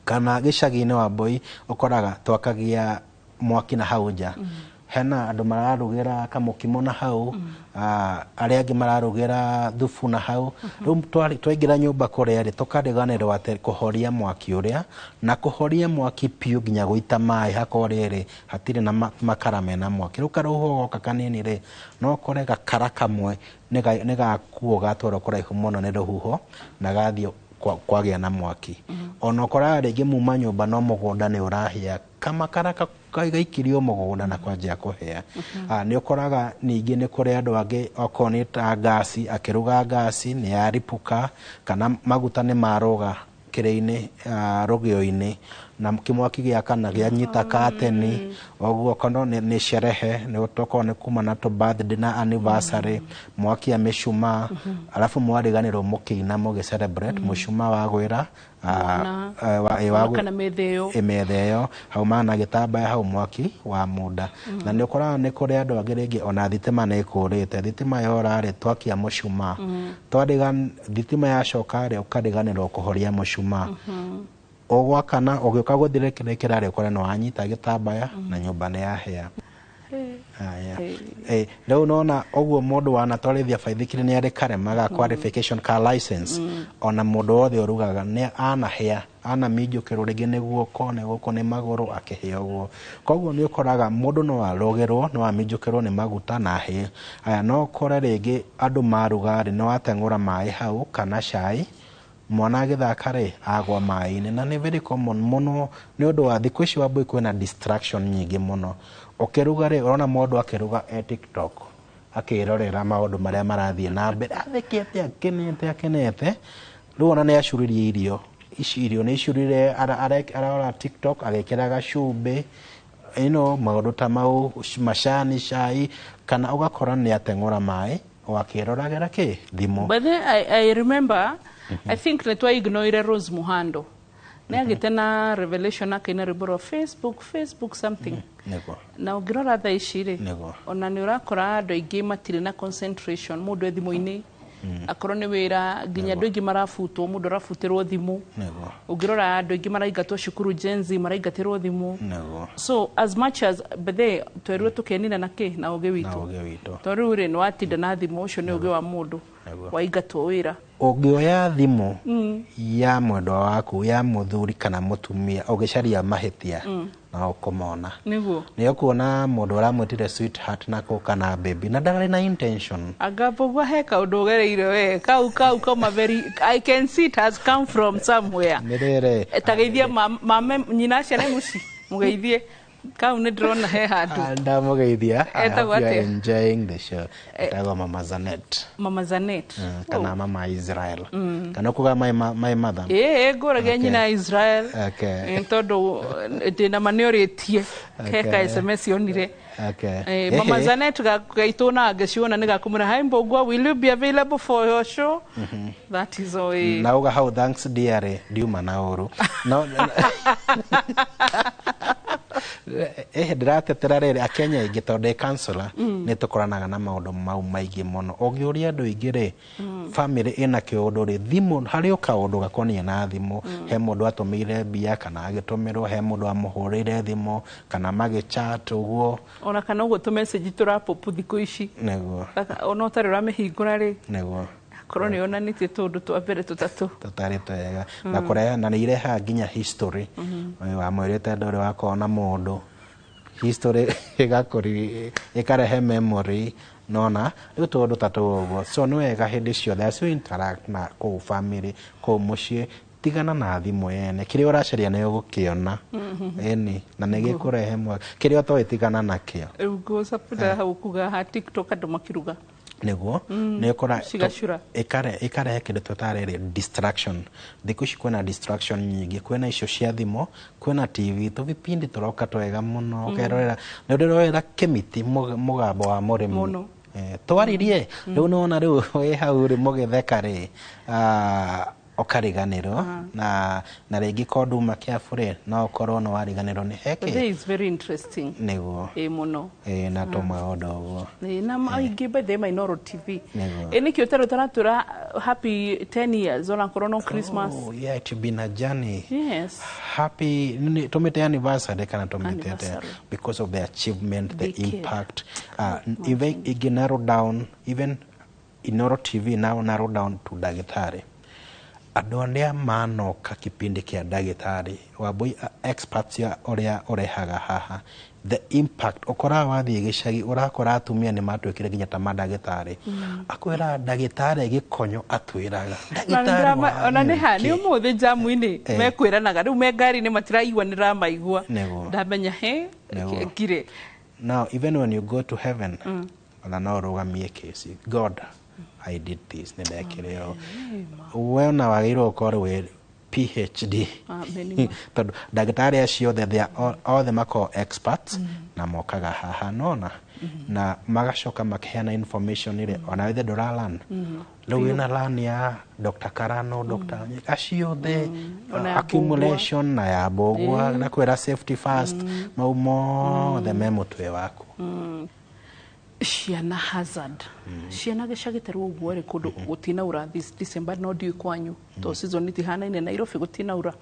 kana gĩcagi-inĩ wa Mbui, ũkoraga twakagia mwaki na hau nja, hena andũ mararugĩra kamũkimo na hau, arĩa angĩ mararugĩra thubu na hau. Rĩu twaingĩra nyũmba kũrĩa rĩ, tũkariganĩrwo atĩ kũhoria mwaki ũrĩa, na kũhoria mwaki biũ nginya gũita maĩ hakorwo rĩrĩ hatirĩ na makara mena mwaki. Rĩu karũhuho goka kanini rĩ, no ũkore gakara kamwe nĩ gakuo gatwarwo kũraihu mũno nĩ rũhuho na gathiĩ kwagĩa na mwaki. Ona ũkoraga rĩngĩ muma nyũmba no mũgũnda nĩ ũrahĩa, kamakara gaikirio mũgũnda na kwanjia kũhĩa. Nĩ ũkoraga ningĩ nĩ kũrĩ andũ angĩ, okorwo nĩ ta ngasi, akĩruga ngasi nĩ yaripũka kana maguta nĩ marũga kĩrĩa-inĩ, rũgĩo-inĩ, na kĩmwaki gĩakana gĩanyita kateni ũguo. Kono nĩ sherehe, nĩ tokorwo nĩ kuma na tũ birthday na anniversary, mwakia mĩcumaa, alafu mwariganĩrwo mũkĩina mũgĩ celebrate, mũcumaa wagwĩra kana metha ĩyo. Metha ĩyo haumana na gĩtambaya hau, mwaki wa munda. Na nĩ ũkoraga nĩ kũrĩ andũ angĩ rĩngĩ ona thitima nĩ ĩkũrĩte, thitima yora rĩ, twakia mũcumaa, twariga thitima yacoka rĩ, ũkariganĩrwo kũhoria mũcumaa, ũgwakana, ũgĩũka gũthirĩkĩra rĩ, ũkore nĩ wanyita gĩtambaya na nyũmba nĩ yahĩa. Aya. Rĩu nona ũguo mũndũ wanatwarithia baithikiri nĩ arĩ karemaga qualification ka license. Ona mũndũ wothe ũrugaga nĩ anahĩa, anaminjũkĩrwo rĩngĩ nĩ guoko, nĩ gũkũ, nĩ magũrũ, akĩhĩa ũguo. Koguo nĩ ũkoraga mũndũ no arũgĩrwo, no aminjũkĩrwo nĩ maguta na ahĩe. Aya, no ũkore rĩngĩ andũ maruga rĩ, nĩ wateng'ũra maĩ hau kana cai, mwana agĩthaka rĩ, agwa maĩ-inĩ, na nĩ very common mũno nĩ ũndũ wa thikũ ici, Wambui, kwĩna distraction nyingĩ mũno. Ũkĩruga rĩ, ũrona mũndũ akĩruga e TikTok akĩrorera maũndũ marĩa marathiĩ na mbere, athekete, akenete akenete. Rĩu ona nĩ acuririe irio ici, irio nĩ icurire, arora TikTok agĩkĩraga cumbĩ. You know, maũndũ ta mau, macani, cai, kana ũgakora nĩ ateng'ũra maĩ o akĩroragĩra kĩ thimũ. But then I remember, I think nĩ twaignoire Rose Muhando. Nĩ agĩte na revelation akaina rwĩmbo rwa Facebook, Facebook something. Na ũngĩrora thaa ici rĩ, ona nĩ ũrakora andũ aingĩ matirĩ na concentration, mũndũ e thimũ-inĩ, akorwo nĩ wĩra, nginya andũ aingĩ marabutwo, mũndũ arabutĩrwo thimũ. Ũngĩrora andũ aingĩ maraingatwo cukuru, Gen Z maraingatĩrwo thimũ. So as much as bethe twerirwo tũkenina na kĩ na ũgĩ Na witũ, ũgĩ witũ. tondũ rĩu rĩ, nĩ watinda na thimũ, ũcio nĩ ũgĩ wa mũndũ waingatwo wĩra. Ũngĩoya thimũ ya mwendwa waku, ya mũthuri kana mũtumia, ũgĩcaria mahĩtia, no ũkũmona. Nĩ ũkuona mũndũ ũramwĩtire sweetheart na kũ kana baby na ndarĩ na intention. Anga Mbũgua he kaũndũ ũgereire we kau kauma very, I can see it has come from somewhere. Nĩ rĩrĩ. Tageithia mame nyina ciana mũci mũgeithie kau nĩ ndĩrona he handũ. Ndamũgeithia. I Etagwo hope you are atĩa? enjoying the show. Etagwo Mama Zanet. Mama Zanet. Kana Mama Israel, kana kuga my mother. Ĩĩ, ngũragia nyina Israel. Tondũ ndĩna ma nĩ ũrĩtie he ka SMS yonire. Mama Zanet gaitũ na angĩciona nĩ gakumũra, "Hi Mbũgua, will you be available for your show?" That is all. Nauga hau, "Thanks dear," ndiuma na ũru no ndĩratetera rĩrĩ akenya aingĩ tondũ ndĩ counselor, nĩ tũkoranaga na maũndũ mau maingĩ mũno. Ũngĩũria andũ aingĩ rĩ, family ĩna kĩũndũ rĩ, thimũ harĩ o kaũndũ gakoniĩ na thimũ. He mũndũ atũmĩire mbia kana agĩtũmĩrwo, he mũndũ amũhũrĩire thimũ kana magĩchat ũguo. Ona kana ũguo tũ message tũrapop thikũ ici. Ona ũtarĩ ũramĩhingũra rĩ, korwo nĩ yonanĩtie tũũndũ twa mbere tũtatũ. Tũtarĩ twega na kũreha na nĩ irehaga nginya history. Wamwĩrĩte ndũrĩ wakorwo na mũndũ, history ĩgakũri ĩkarehe memory nona rĩu tũũndũ ta tũu ũguo. So nĩ wega hĩndĩ ciothe as you interact na kũu family, kũu mũciĩ, tigana na thimũ yene. Kĩrĩa ũracaria nĩ ũgũkĩona ĩni na nĩ gĩkũrehe mwega. Kĩrĩa ũtoĩ, tigana nakĩo. Rĩu ngũcapũra hau kuga ha TikTok andũ makiruga. Nĩ ũkora Cigacura. Ĩkarehe kĩndũ tũtarĩ distraction. Thikũ ici kwĩna distraction nyingĩ, kwĩna icio cia thimũ, kwĩna TV, tũbipindi tũroka twega mũno ũkerorera. Nĩ ũndĩrorera kĩmiti mũgambo wa mũrĩmi. Mũno. Twaririe rĩu nĩwona rĩu wĩ hau rĩ mũgĩtheka rĩ, ũkariganĩrwo na rĩngĩ ko nduma kĩabu rĩ, no ũkorwo nĩ wariganĩrwo nĩ But heki. this is very interesting. Ĩ mũno. Na tũmaũndũ ũguo. Ĩ, na aingĩ by the way Inooro TV. Nĩguo. Ĩ nĩkĩo tarĩu tũratũra happy 10 years onakorwo no Christmas. Oh, yeah, it been a journey. Happy tumite anniversary kana tumite atĩa? Anniversary. Because of the achievement, the Decade. impact, even igi narrow down, even Inooro TV now narrow down to ndagĩtarĩ, andũ arĩa manoka kipindi kĩa ndagĩtarĩ Wambui, experts ya ũrĩa ũrehaga haha, the impact ũkoraga wathiĩ gĩcagi ũrakora atumia nĩ matuĩkire nginya ta mandagĩtarĩ. Akwĩra ndagĩtarĩ gĩkonyo, atwĩraga ndagĩtarĩ wa Ona nĩ ha nĩ nyuki. ũmũthĩ njamu-inĩ mekwĩranaga rĩu me ngari-inĩ matiraigua nĩ ramaigua. Ndamenya he ngire. Now, even when you go to heaven, ona no ũrũgamie kesi, "God, I did this," nĩ ndekire ũũ. We ona wagĩrĩirwo gũkorwo wĩ PhD. Amen. Tondũ ndagĩtarĩ acio othe, they are othe makoragwo experts na mokaga haha nona na magacoka makiheana information ĩrĩa ona wethe ndũra rĩu wĩna learn ya Dr. Karano, Dr. acio othe. Ona ya Accumulation na ya Mbũgua na kwĩra safety first, mau mothe me mũtwe waku. Ciana hazard, ciana gĩcagi tarĩu ũguo rĩ, kũndũ gũtinaura this December, no ndiũĩ kwanyu to season itihanaine. Nairobi gũtinaura.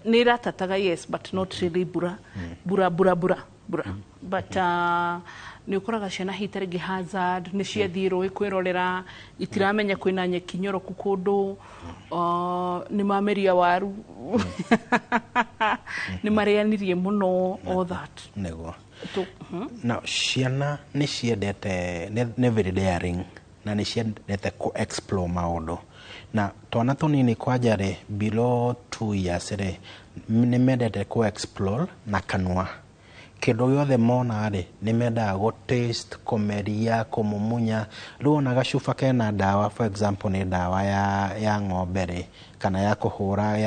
Nĩ ĩratataga, yes, but not really mbura mbura mbura mbura mbura, but nĩ ũkoraga ciana hihi ta rĩngĩ hazard nĩ ciathiĩ rũĩ kwĩrorera, itiramenya kwĩna nyeki nyoroku kũndũ, nĩ mameria waru, nĩ marĩanirie mũno, all that. Now, ciana nĩ ciendete, nĩ very daring na nĩ ciendete ku explore maũndũ. Na twana tũnini kwanja rĩ, below 2 years rĩ, nĩ mendete ku explore na kanua. Kĩndũ gĩothe mona rĩ, nĩ mendaga gũ taste, kũmeria, kũmumunya. Rĩu ona gacuba kena ndawa, for example nĩ ndawa ya ng'ombe rĩ, kana ya kũhũra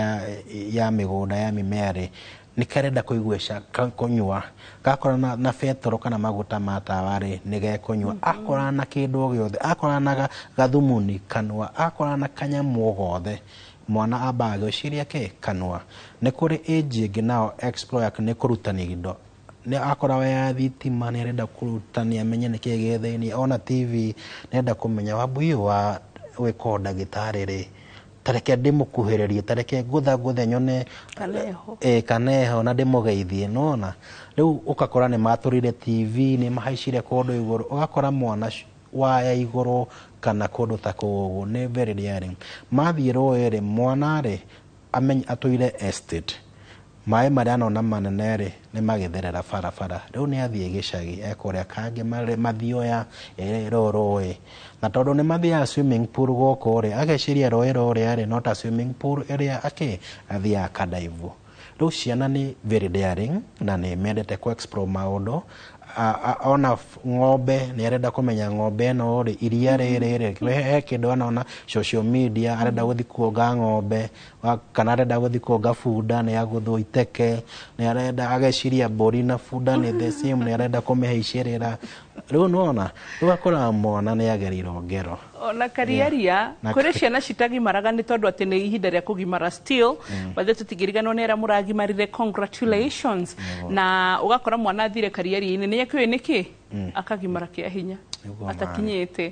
ya mĩgũnda ya mĩmea rĩ, Nĩ karenda kũiguĩca kũnyua, gakora na betũrũ kana maguta ma tawa rĩ, nĩ gekũnyua. Akora na kĩndũ o gĩothe, akora na gathumuni kanua, akora na kanyamũ o gothe, mwana ambaga gwĩciria kĩ kanua. Nĩ kũrĩ age ĩngĩ nao explore nĩ kũrutania indo. Nĩ akora waya thitima nĩ arenda kũrutania amenye nĩkĩĩ gĩ thĩiniĩ. Ona TV nĩ arenda kũmenya Wambui wa gwĩkwo ndagĩtarĩ rĩ, tareke ndĩmũkuhĩrĩrie, tareke ngũthangũthe nyone kaneho. Kaneho na ndĩmũgeithie. Nĩwona rĩu ũgakora nĩ matũrire TV, nĩ mahaicire kũndũ igũrũ, ũgakora mwana waya igũrũ kana kũndũ ta kũu ũguo nĩ very daring. Mathiĩ rũĩ rĩ, mwana rĩ atũire estate, maĩ marĩa anona manene rĩ nĩ magĩtherera barabara. Rĩu nĩ athiĩ gĩcagi ekũrĩa kangĩ mathioya rũĩ, na tondũ nĩ mathiaga swimming pool gũkũ rĩ, ageciria rũĩ rũrĩa rĩ no ta swimming pool ĩrĩa akĩ athiaga akadaivu. Rĩu ciana nĩ very daring na nĩ mendete ku explore maũndũ. Ona ng'ombe nĩ arenda kũmenya ng'ombe ĩno rĩ, iria rĩrĩ rĩ, he kĩndũ anona social media, arenda gũthiĩ kuonga ng'ombe kana arenda gũthiĩ kuonga bunda nĩ agũthwo iteke, nĩ arenda ageciria mbũri na bunda nĩ the same, nĩ arenda kũmĩhaicĩrĩra. Rĩu nĩwona rĩu akora mwana nĩ agereirwo ngero. Ona kariaria kũrĩ ciana citagimaraga nĩ tondũ atĩ nĩ ihinda rĩa kũgimara still, bathe tũtingĩriganwo nĩ arĩa mũragimarire, congratulations. Na ũgakora mwana athire kariaria-inĩ nĩ akĩũĩ nĩkĩ akagimara kĩa hinya atakinyĩte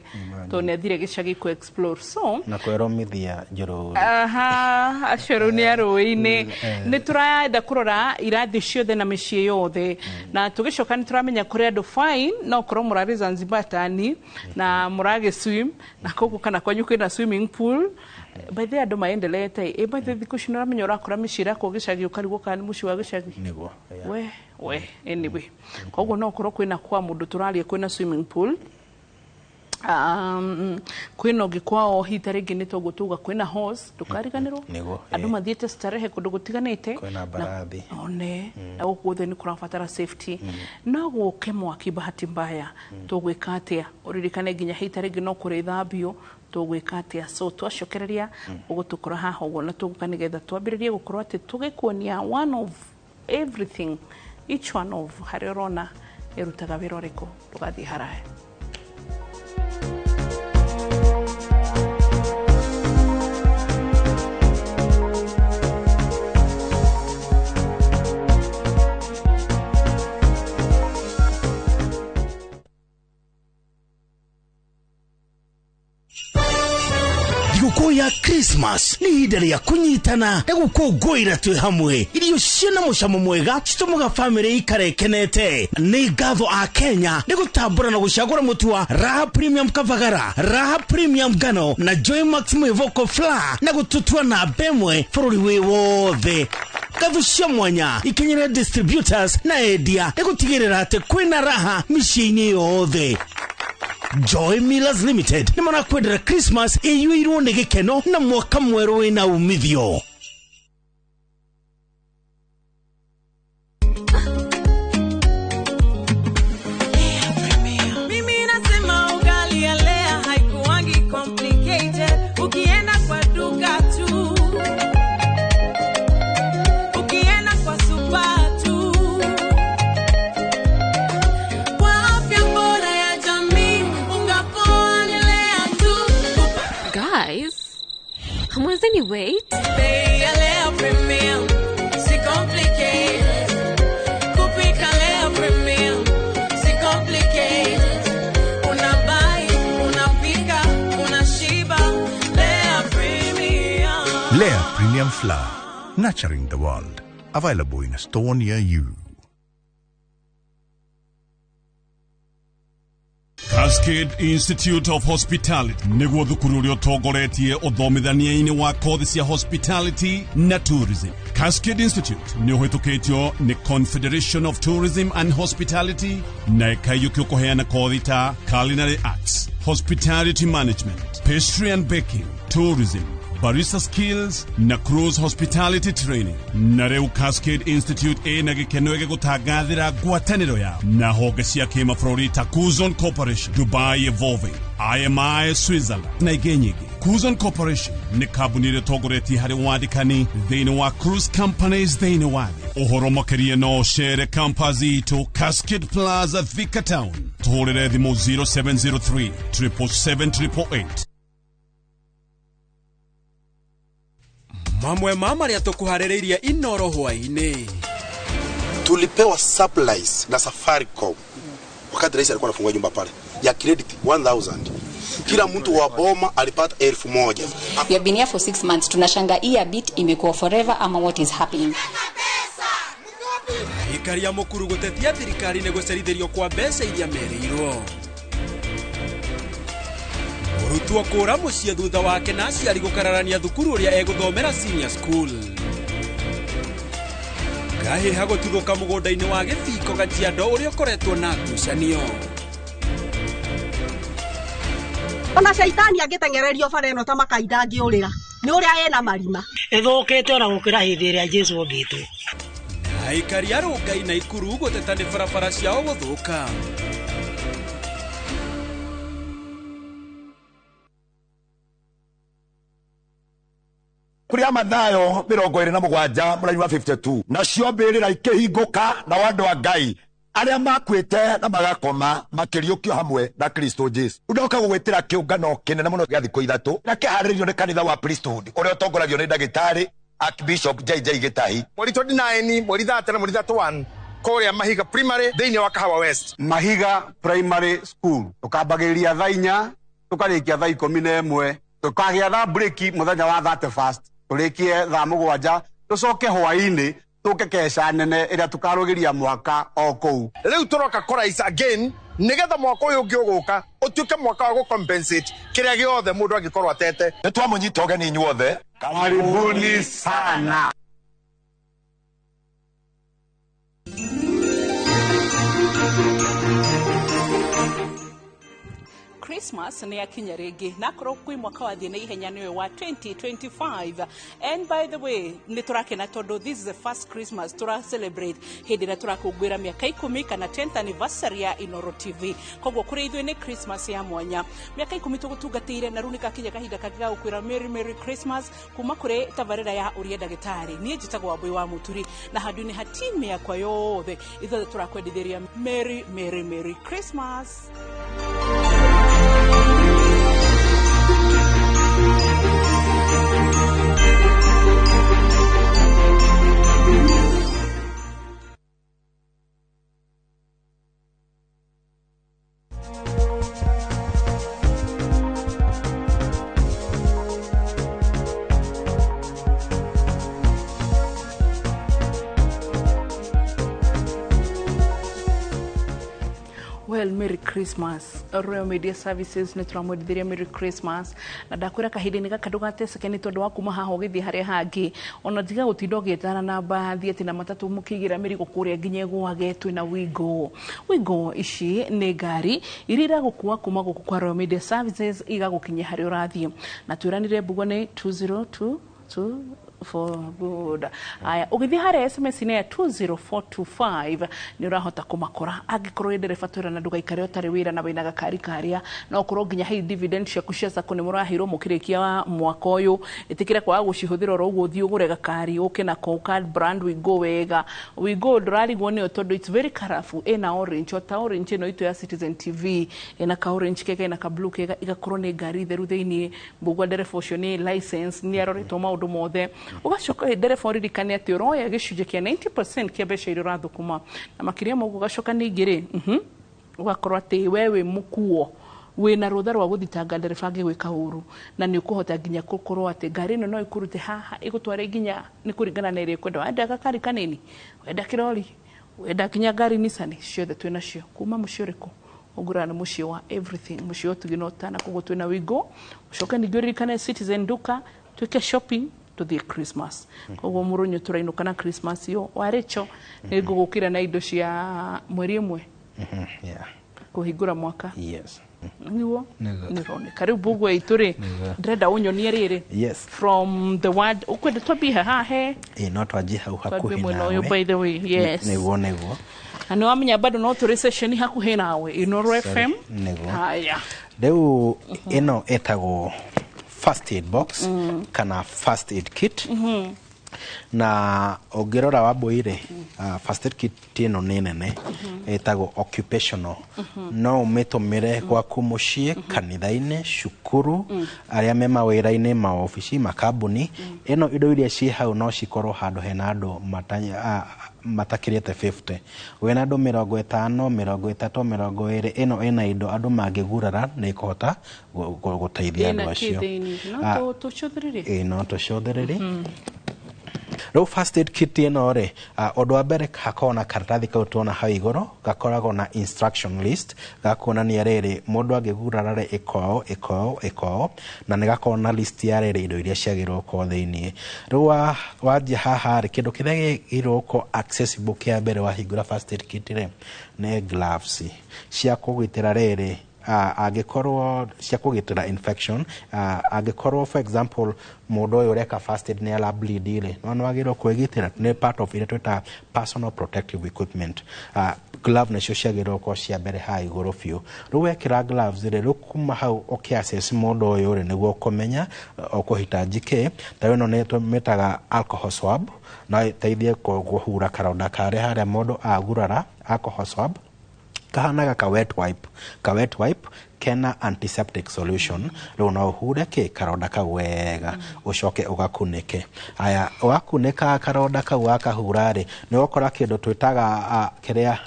tondũ nĩ athire gĩcagi ku explore. So na kwĩromithia njũrũ. Aha, acio rĩu nĩ arũĩ-inĩ. Nĩ tũrenda kũrora irathi ciothe na mĩciĩ yothe, na tũgĩcoka nĩ tũramenya kũrĩ andũ fine no korwo mũrarĩ Zanzibar tani na mũragĩ swim na koguo kana kwanyu kwĩna swimming pool. By the andũ maendelete by the thikũ ici nĩ ũramenya ũrakora mĩciĩ ĩrakwo gĩcagi ũkarigwo kana nĩ mũciĩ wa gĩcagi. Nĩguo. We anyway, koguo no korwo kwĩna kwa mũndũ tũraria kwĩna swimming pool, kwĩna ũngĩ kwao hita rĩngĩ nĩ toguo tuga kwĩna horse, ndũkariganĩrwo andũ mathiĩte starehe kũndũ gũtiganĩte, kwĩna mbarathi one, na gũkũ guothe nĩ kũrabatara safety. No gũke mwaki bahati mbaya tũgwĩka atĩa? Ũririkane nginya hita rĩngĩ no kũrĩthambio, tũgwĩka atĩa? So twacokereria ũgũtũkora haha ũguo na tũgũka nĩgetha twambĩrĩrie gũkorwo atĩ tũgĩkuonia one of everything, each one of harĩa ũrona ĩrutaga wĩra ũrĩkũ. Ndũgathiĩ haraya. Thigũkũ ya Christmas nĩ ihinda rĩa kũnyitana na gũkũngũĩra twĩ hamwe. Irio ciĩna mũcamo mwega citũmaga bamĩrĩ ikare ĩkenete. Nĩ ngatho a Kenya nĩ gũtambũra na gũcagũra mũtu wa Raha Premium Kavagara, Raha Premium Ngano na Joy Max Mwĩvoko Flour na gũtũtua namba ĩmwe bũrũri wĩ wothe. Ngatho cia mwanya ikinyĩre distributors na endia nĩ gũtigĩrĩra atĩ kwĩna raha mĩciĩ-inĩ yothe. Joy Millers Limited nĩ marakwendera Christmas ĩiyũirwo nĩ gĩkeno na mwaka mwerũ wĩna umithio. Mimi nasema ugali ya Lea haikuangi complicated. Ukienda kwa duka tu, ukienda kwa super tu, kwa afya bora ya jamii unga poa ni Lea tu. Guys, hamwezi wait? Bei ya Lea Premium si complicated. Kupika Lea Premium si complicated. Unabai, unapika, unashiba. Lea Premium. Lea Premium Flour, nurturing the world. Available in a store near you. Cascade Institute of Hospitality nĩguo thukuru ũrĩa ũtongoretie ũthomithania-inĩ wa kothi cia hospitality na tourism. Cascade Institute nĩ ũhĩtũkĩtio nĩ Confederation of Tourism and Hospitality na ĩkaiyũkio kũheana kothi ta culinary arts, hospitality management, pastry and baking, tourism, barista skills na cruise hospitality training. Na rĩu Cascade Institute ĩna gĩkeno gĩgũtangathĩra ngwatanĩro yao na honge cia kĩmabũrũri ta Kuzon Corporation, Dubai Evolving, IMI Switzerland na ingĩ nyingĩ. Kuzon Corporation nĩ kambuni ĩrĩa ĩtongoretie harĩ wandĩkani thĩinĩ wa cruise companies thĩinĩ wa thĩ. Ũhoro makĩria no ũcere campus itũ Cascade Plaza, Thika Town. Tũhũrĩre thimũ 0703 777 Mamwe ma marĩa tũkũharĩrĩirie Inoro hwaĩ-inĩ. Tulipewa supplies na Safaricom wakati rais alikuwa anafungua nyumba pale ya credit 1000. Kila mtu wa boma alipata 1000. We have been here for 6 months. Tunashanga hii a bit imekuwa forever ama what is happening. Ikaria mũkuru gũtetia thirikari nĩ gũcerithĩrio kwa mbeca iria merĩirwo. Mũrutwo kũra mũciĩ thutha wake na aciari gũkararania thukuru ũrĩa egũthomera senior school. Ngahĩha gũtuthũka mũgũnda-inĩ wa Gĩbiko Kajiado ũrĩa ũkoretwo na ngucanio. Ona caitani angĩteng'ererio bara ĩno ta makai ndangĩũrĩra nĩ ũrĩa ena marima. Ĩthũkĩte ona gũkĩra hĩndĩ ĩrĩa Jesũ ombĩtwo. Aikari a Rongai na Ikuru gũteta nĩ barabara ciao gũthũka. Kuria Mathayo 27 mũraini wa 52 nacio mbĩrĩra ikĩhingũka na andũ a Ngai arĩa makuĩte na magakoma makĩriũkio hamwe na Kristo Jesu. Ndoka gũgwĩtĩra kĩũngano kĩnene mũno gĩa thikũ 3 na kĩharĩrĩirio nĩ kanitha wa Priesthood ũrĩa ũtongoragio nĩ ndagĩtarĩ Archbishop JJ Gĩtahi. Mweri 29, mweri 30 na mweri 31 kũrĩa Mahiga Primary thĩinĩ wa Kahawa West. Mahiga Primary School tũkambagĩrĩria thaa 4 tũkarĩkia thaa 11 tũkagĩa thaa break mũthenya wa 31 tũrĩkie thaa 7 tũcoke hwaĩ-inĩ tũke keca nene ĩrĩa tũkarũgĩria mwaka o kũu. Rĩu tũroka kũraisa again nĩgetha mwaka ũyũ ũngĩ ũgũka ũtuĩke mwaka wa gũcompensate kĩrĩa gĩothe mũndũ angĩkorwo atete. Nĩ twamũnyita ũgeni inyuothe. Karibuni sana. Christmas nĩ yakinya rĩngĩ na akorwo kwĩ mwaka wathiĩ na ihenya nĩ ũyũ wa 2025. And by the way, nĩ tũrakena tondũ this is the first Christmas tũra celebrate hĩndĩ ĩrĩa tũrakũngũĩra mĩaka 10 kana 10th anniversary ya Inoro TV. Koguo kũrĩ ithuĩ nĩ Christmas ya mwanya. Mĩaka 10 tũgũtungatĩire na rĩu nĩ gakinya kahinda kangĩ ga gũkwĩra Merry Merry Christmas kuma kũrĩ tabarĩra ya Ũria Ndagĩtarĩ. Niĩ njĩtagwo Wambũi wa Mũturi na handũ-inĩ ha timu yakwa yothe ithuothe tũrakwendithĩria Merry Merry Merry Christmas. Well, Merry Christmas. Royal Media Services nĩ tũramwendithiria Merry Christmas. Na ndakwĩra kahinda-inĩ gaka ndũgateceke nĩ tondũ wa kuma haha ũgĩthiĩ harĩa hangĩ. Ona tiga gũtinda ũgĩetana na mbathi atĩ na matatũ mũkĩigĩra mĩrigo kũrĩa nginya ĩgũage. Twĩna Wigo. Wigo ici nĩ ngari iria iragũkua kuma gũkũ kwa Royal Media Services igagũkinyia harĩa ũrathiĩ. Na twĩranire mbugua nĩ 202 for good. Aya, ũgĩthiĩ harĩa SMS-inĩ ya 20425 nĩ ũrahota kũmakora. Angĩkorwo wĩ ndereba twĩra na ndũgaikare ũtarĩ wĩra na wĩna gakari karĩa, no ũkorwo nginya hei dividend ciaku cia sacco nĩ mũraheirwo mũkĩrĩkia mwaka ũyũ, ĩtĩkĩra kwaga gũcihũthĩra oro ũguo, ũthiĩ ũgũre gakari ũke nako ũka brand Wigo wega. Wigo ndũrarigwo nĩyo tondũ it's very colorful, ĩna orange ota orange ĩno itũ ya Citizen TV, ĩna ka orange kega, ĩna ka blue kega, igakorwo nĩ ngari theru thĩiniĩ. Mbũgua ndereba ũcio nĩ license, nĩ aroretwo maũndũ mothe. Ũgacoka ndereba ũririkane atĩ ũroya gĩcunjĩ kĩa 90% kĩa mbeca iria ũrathũkũma, na makĩria ma ũguo ũgacoka ningĩ rĩ, ũgakorwo atĩ we wĩ mũkuo wĩna rũtha rwa gũthitanga ndereba angĩgwĩka ũru, na nĩ ũkũhota nginya gũkorwo atĩ ngari ĩno no ĩkũrute haha ĩgũtware nginya nĩ kũringana na ĩrĩa ĩkwenda. Wenda gakari kanini, wenda kĩrori, wenda nginya ngari Nissan, ciothe twĩ nacio. Kuma mũciĩ ũrĩkũ? Ũngũraga nĩ mũciĩ wa everything, mũciĩ wa ũtugi na ũtana. Koguo twĩna Wigo. Ũcoke ningĩ ũririkane Citizen Duka, twĩke shopping tuthiĩ Christmas. Koguo mũrũnyũ tũrainũka na Christmas yo wa Rachel nĩ ngũgũkĩra na indo cia mweri ĩmwe kũhingũra mwaka. Yes. Nĩguo nĩroneka rĩu mbũgua itũ rĩ, ndĩrenda ũnyonie rĩrĩ. Yes. From the word ũkwenda twambie haha he. No twanjie hau hakuhĩ nawe. Ũyũ by the way. Yes. Nĩguo nĩguo. Na nĩ wamenya bado no tũrĩ session hakuhĩ nawe Inoro FM. Nĩguo. Haya. Rĩu ĩno ĩtagwo first aid box kana first aid kit. Na ũngĩrora Wambui rĩ, first aid kit ĩno nĩ nene, ĩtagwo occupational. No ũmĩtũmĩre gwaku mũciĩ, kanitha-inĩ, cukuru, arĩa me mawĩra-inĩ, maobici, makambuni. Ĩno indo iria ciĩ hau no cikorwo handũ hena andũ matakĩrĩte 50. Wĩna andũ 50, 30, 20, ĩno ĩna indo andũ mangĩgurara nĩ ĩkũhota gũteithia andũ acio. No tũcũthĩrĩrie. Ĩĩ, no tũcũthĩrĩrie. Rĩu first aid kit ĩno rĩ, ũndũ wa mbere hakoragwo na karatathi kau tuona hau igũrũ, gakoragwo na instruction list gakuonania rĩrĩ, mũndũ angĩgurara rĩ, ĩko ĩko ĩko, na nĩ gakoragwo na list ya rĩrĩ indo iria ciagĩrĩirwo gũkorwo thĩiniĩ. Rĩu wanjia haha rĩ, kĩndũ kĩrĩa kĩagĩrĩirwo gũkorwo accessible kĩa mbere wahingũra first aid kit rĩ, nĩ gloves cia kũgitĩra rĩrĩ, angĩkorwo cia kũgitĩra infection, angĩkorwo for example mũndũ ũyũ ũreka first aid nĩ ara bleed rĩ, no nĩ wagĩrĩirwo kwĩgitĩra, nĩ part of iria twĩtaga personal protective equipment. Glove nĩcio ciagĩrĩirwo gũkorwo cia mbere haha igũrũ biũ. Rĩu wekĩra gloves rĩ, rĩu kuma hau ũkĩ-assess mũndũ ũyũ rĩ, nĩguo ũkũmenya ũkũhitaji kĩ. Ta ĩno nĩ tũmĩtaga alcohol swab, no ĩteithie kũhura karonda karĩa harĩa mũndũ agurara. Alcohol swab kahanaga ka wet wipe, ka wet wipe kena antiseptic solution. Rĩu no ũhure kĩ karonda kau wega, ũcoke ũgakunĩke. Aya, wakunĩka karonda kau wakahura rĩ, nĩ ũgũkora kĩndũ twĩtaga kĩrĩa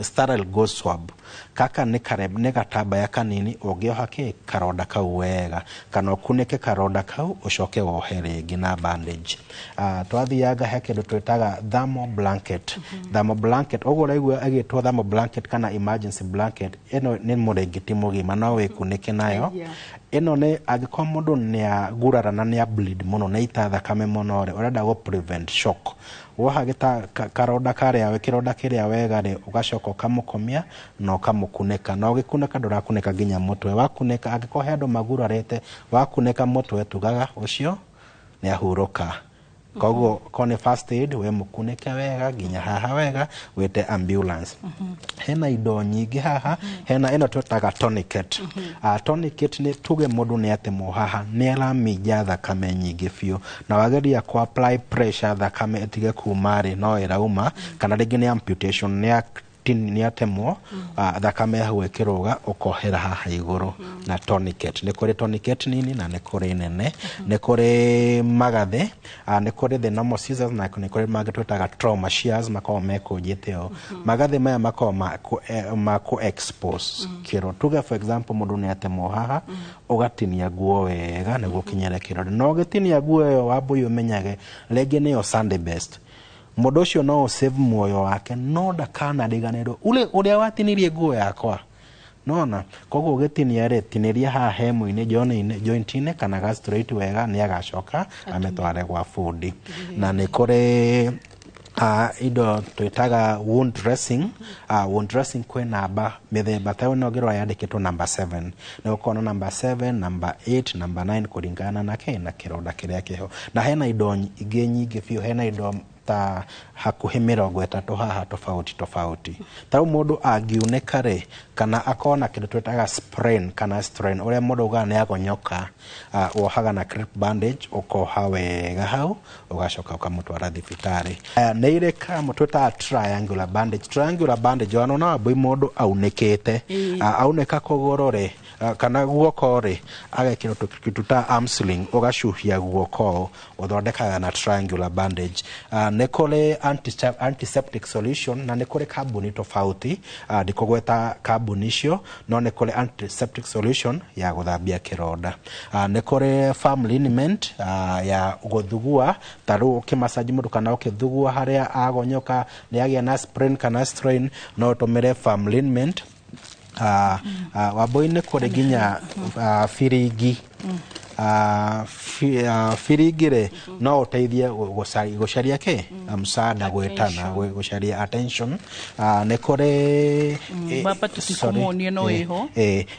sterile gauze swab. Gaka nĩ gatambaya kanini ũngĩoha kĩ karonda kau wega, kana ũkunĩke karonda kau ũcoke wohe rĩngĩ na bandage. Twathianga he kĩndũ twĩtaga thermal blanket. Thermal blanket, ũguo ũraigua ĩgĩtwo thermal blanket kana emergency blanket, ĩno nĩ mũrĩngĩti mũgima, no wĩkunĩke nayo. Ĩno nĩ angĩkorwo mũndũ nĩ agurara na nĩ a bleed mũno, nĩ aita thakame mũno rĩ, ũrenda gũ prevent shock, woha karonda karĩa, kĩronda kĩrĩa wega rĩ, ũgacoka ũkamũkomia na ũkamũkunĩka. Na ũgĩkunĩka ndũrakunĩka nginya mũtwe, wakunĩka angĩkorwo he andũ magurarĩte, wakunĩka mũtwe tugaga ũcio nĩ ahurũka. Koguo korwo nĩ first aid, we mũkunĩke wega nginya haha wega, wĩte ambulance. Hena indo nyingĩ haha. Hena ĩno twĩtaga tourniquet. Tourniquet nĩ tuge mũndũ nĩ atemwo haha, nĩ araminja thakame nyingĩ biũ, na wageria kũ apply pressure thakame ĩtige kuma rĩ, no ĩrauma. Kana rĩngĩ nĩ amputation, nĩ atemwo, thakame hau ĩkĩrũga, ũkohera haha igũrũ na tourniquet. Nĩ kũrĩ tourniquet nini na nĩ kũrĩ nene. Nĩ kũrĩ magathĩ, nĩ kũrĩ the normal scissors, na nĩ kũrĩ mangĩ twĩtaga trauma shears, makoragwo mekũnjĩte ũũ. Magathĩ maya makoragwo ma kũ expose kĩro. Tuge for example mũndũ nĩ atemwo haha, ũgatinia nguo wega nĩguo ũkinyĩre kĩronda. Na ũgĩtinia nguo ĩyo, Wambui, ũmenyage rĩngĩ nĩyo Sunday best, mũndũ ũcio no ũsave muoyo wake, no ndakanariganĩrwo ule ũrĩa watinirie nguo yakwa nona. Koguo ũgĩtinia rĩ, tinĩria haha hemu-inĩ, joint-inĩ kana ga straight wega, nĩ agacoka amĩtware gwa bundi. Na nĩ kũrĩ indo twĩtaga wound dressing. Wound dressing kwĩ namba mĩthemba, ta ĩno ũngĩrora yandĩkĩtwo number 7, nĩ gũkorwo na number 7, number 8, number 9, kũringana na kĩ na kĩronda kĩrĩa kĩho. Na hena indo ingĩ nyingĩ biũ, hena indo ta hakuhĩ 30 haha tofauti tofauti. Ta rĩu mũndũ angiunĩka rĩ, kana akorwo na kĩndũ twĩtaga sprain kana strain, ũrĩa mũndũ augaga nĩ agonyoka, wohaga na crepe bandage, ũkoha wega hau, ũgacoka ũkamũtwara thibitarĩ. Nĩ irĩ kamũ twĩtaga triangular bandage. Triangular bandage wana Wambui mũndũ aunĩkĩte, aunĩka kũgũrũ rĩ, kana guoko rĩ, agekĩrwo kĩndũ ta arm sling, ũgacuhia guoko ũũ, ũthondekaga na triangular bandage. Nĩ kũrĩ antiseptic solution, na nĩ kũrĩ kambuni tofauti, ndikũgweta kambuni icio, no nĩ kũrĩ antiseptic solution ya gũthambia kĩronda. Nĩ kũrĩ firm liniment, ya gũthugua, ta rĩu ũkĩmacaji mũndũ kana ũkĩthugua harĩa agonyoka, nĩ agĩa na sprain kana strain, no ũtũmĩre firm liniment. Wambui, nĩ kũrĩ nginya biringi. Biringi rĩ, no ũteithie gũcaria kĩ msaada, gwĩtana, gũcaria attention. Nĩ kũrĩ Baba tũtikũmuonie no ĩho.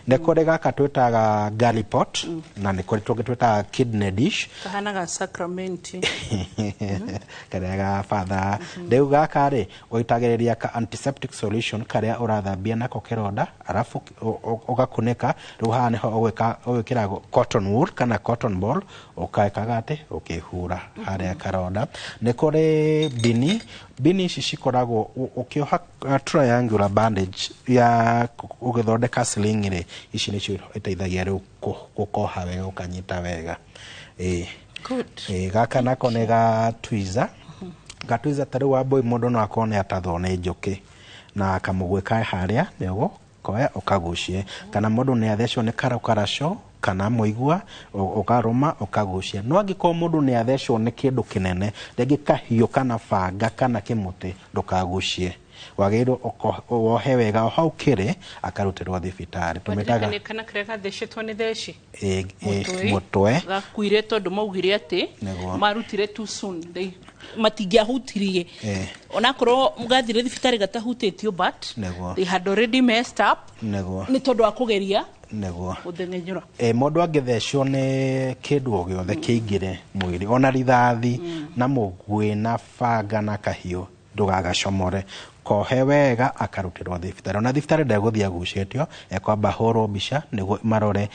Nĩ kũrĩ gaka twĩtaga gallipot, na nĩ kũrĩ tũngĩ twĩtaga kidney dish. Kahanaga sacramenti. Karĩa ga batha. Rĩu gaka rĩ, ũitagĩrĩria ka antiseptic solution karĩa ũrathambia nako kĩronda, arabu ũgakunĩka. Rĩu haha nĩho ũgwĩkĩra cotton wool kana kana cotton ball, ũkaĩkaga atĩ ũkĩhura harĩa karonda. Nĩ kũrĩ bini. Bini ici cikoragwo ũkĩoha triangular bandage ya ũgĩthondeka sling rĩ, ici nĩcio iteithagia rĩu gũkoha wega, ũkanyita wega. Ĩĩ. Good. Ĩĩ, gaka nako nĩ ga tweezer. Ga tweezer, ta rĩu Wambũi, mũndũ no akorwo nĩ atathwo nĩ njũkĩ na kamũgwĩ ka harĩa nĩ ũgũkoya ũkagucie, kana mũndũ nĩ athecwo nĩ karũkaraco kana mũigua, ũkarũma ũkagucia. No angĩkorwo mũndũ nĩ athecwo nĩ kĩndũ kĩnene, rĩngĩ kahiũ kana banga kana kĩmũtĩ, ndũkagucie. Wagĩrĩirwo wohe wega o hau kĩrĩ, akarutĩrwo thibitarĩ. Tũmĩtaga Nĩ kana kĩrĩa gathecetwo nĩ theci ĩ, mũtwe. Gakuire tondũ maugire atĩ marutire too soon. Matingĩahutirie, onakorwo gathire thibitarĩ gatahutĩtio, but they had already messed up nĩ tondũ wa kũgeria gũtheng'enyũra. E, mũndũ angĩthecwo nĩ kĩndũ o gĩothe kĩingĩre mwĩrĩ, ona rithathi na mũguĩ na banga na kahiũ, ndũgagacomore, kohe wega, akarutĩrwo thibitarĩ. Ona thibitarĩ ndegũthiĩ agucĩtio, ekwamba hũrwo mbica nĩguo marore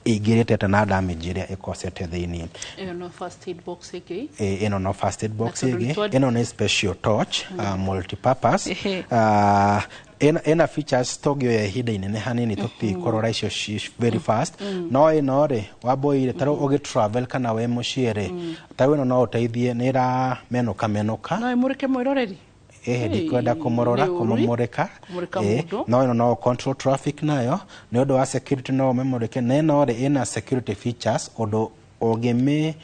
ĩingĩrĩte atĩa na damage ĩrĩa ĩkocete thĩiniĩ. Ĩyo no first aid box ĩngĩ. Ĩ, ĩno no first aid box Na tondũ ĩngĩ. Ĩno nĩ special torch, multipurpose. Ĩna features tũngĩoya ihinda inene hanini, tũtikũrora icio very fast. No ĩno rĩ, Wambũi rĩ, tarĩu ũgĩ travel kana wĩ mũciĩ rĩ, tarĩu ĩno no ũteithie, nĩ ĩra menũka menũka. No ĩmũrĩke mwĩroreri. Ĩhĩ, ndikwenda kũmũrora. Nĩ ũru. Kũmũmũrĩka. Kũmũrĩka mũndũ. No ĩno no control traffic nayo nĩ ũndũ wa security, no ũmĩmũrĩke. Na ĩno rĩ, ĩna security features, ũndũ ũngĩmĩ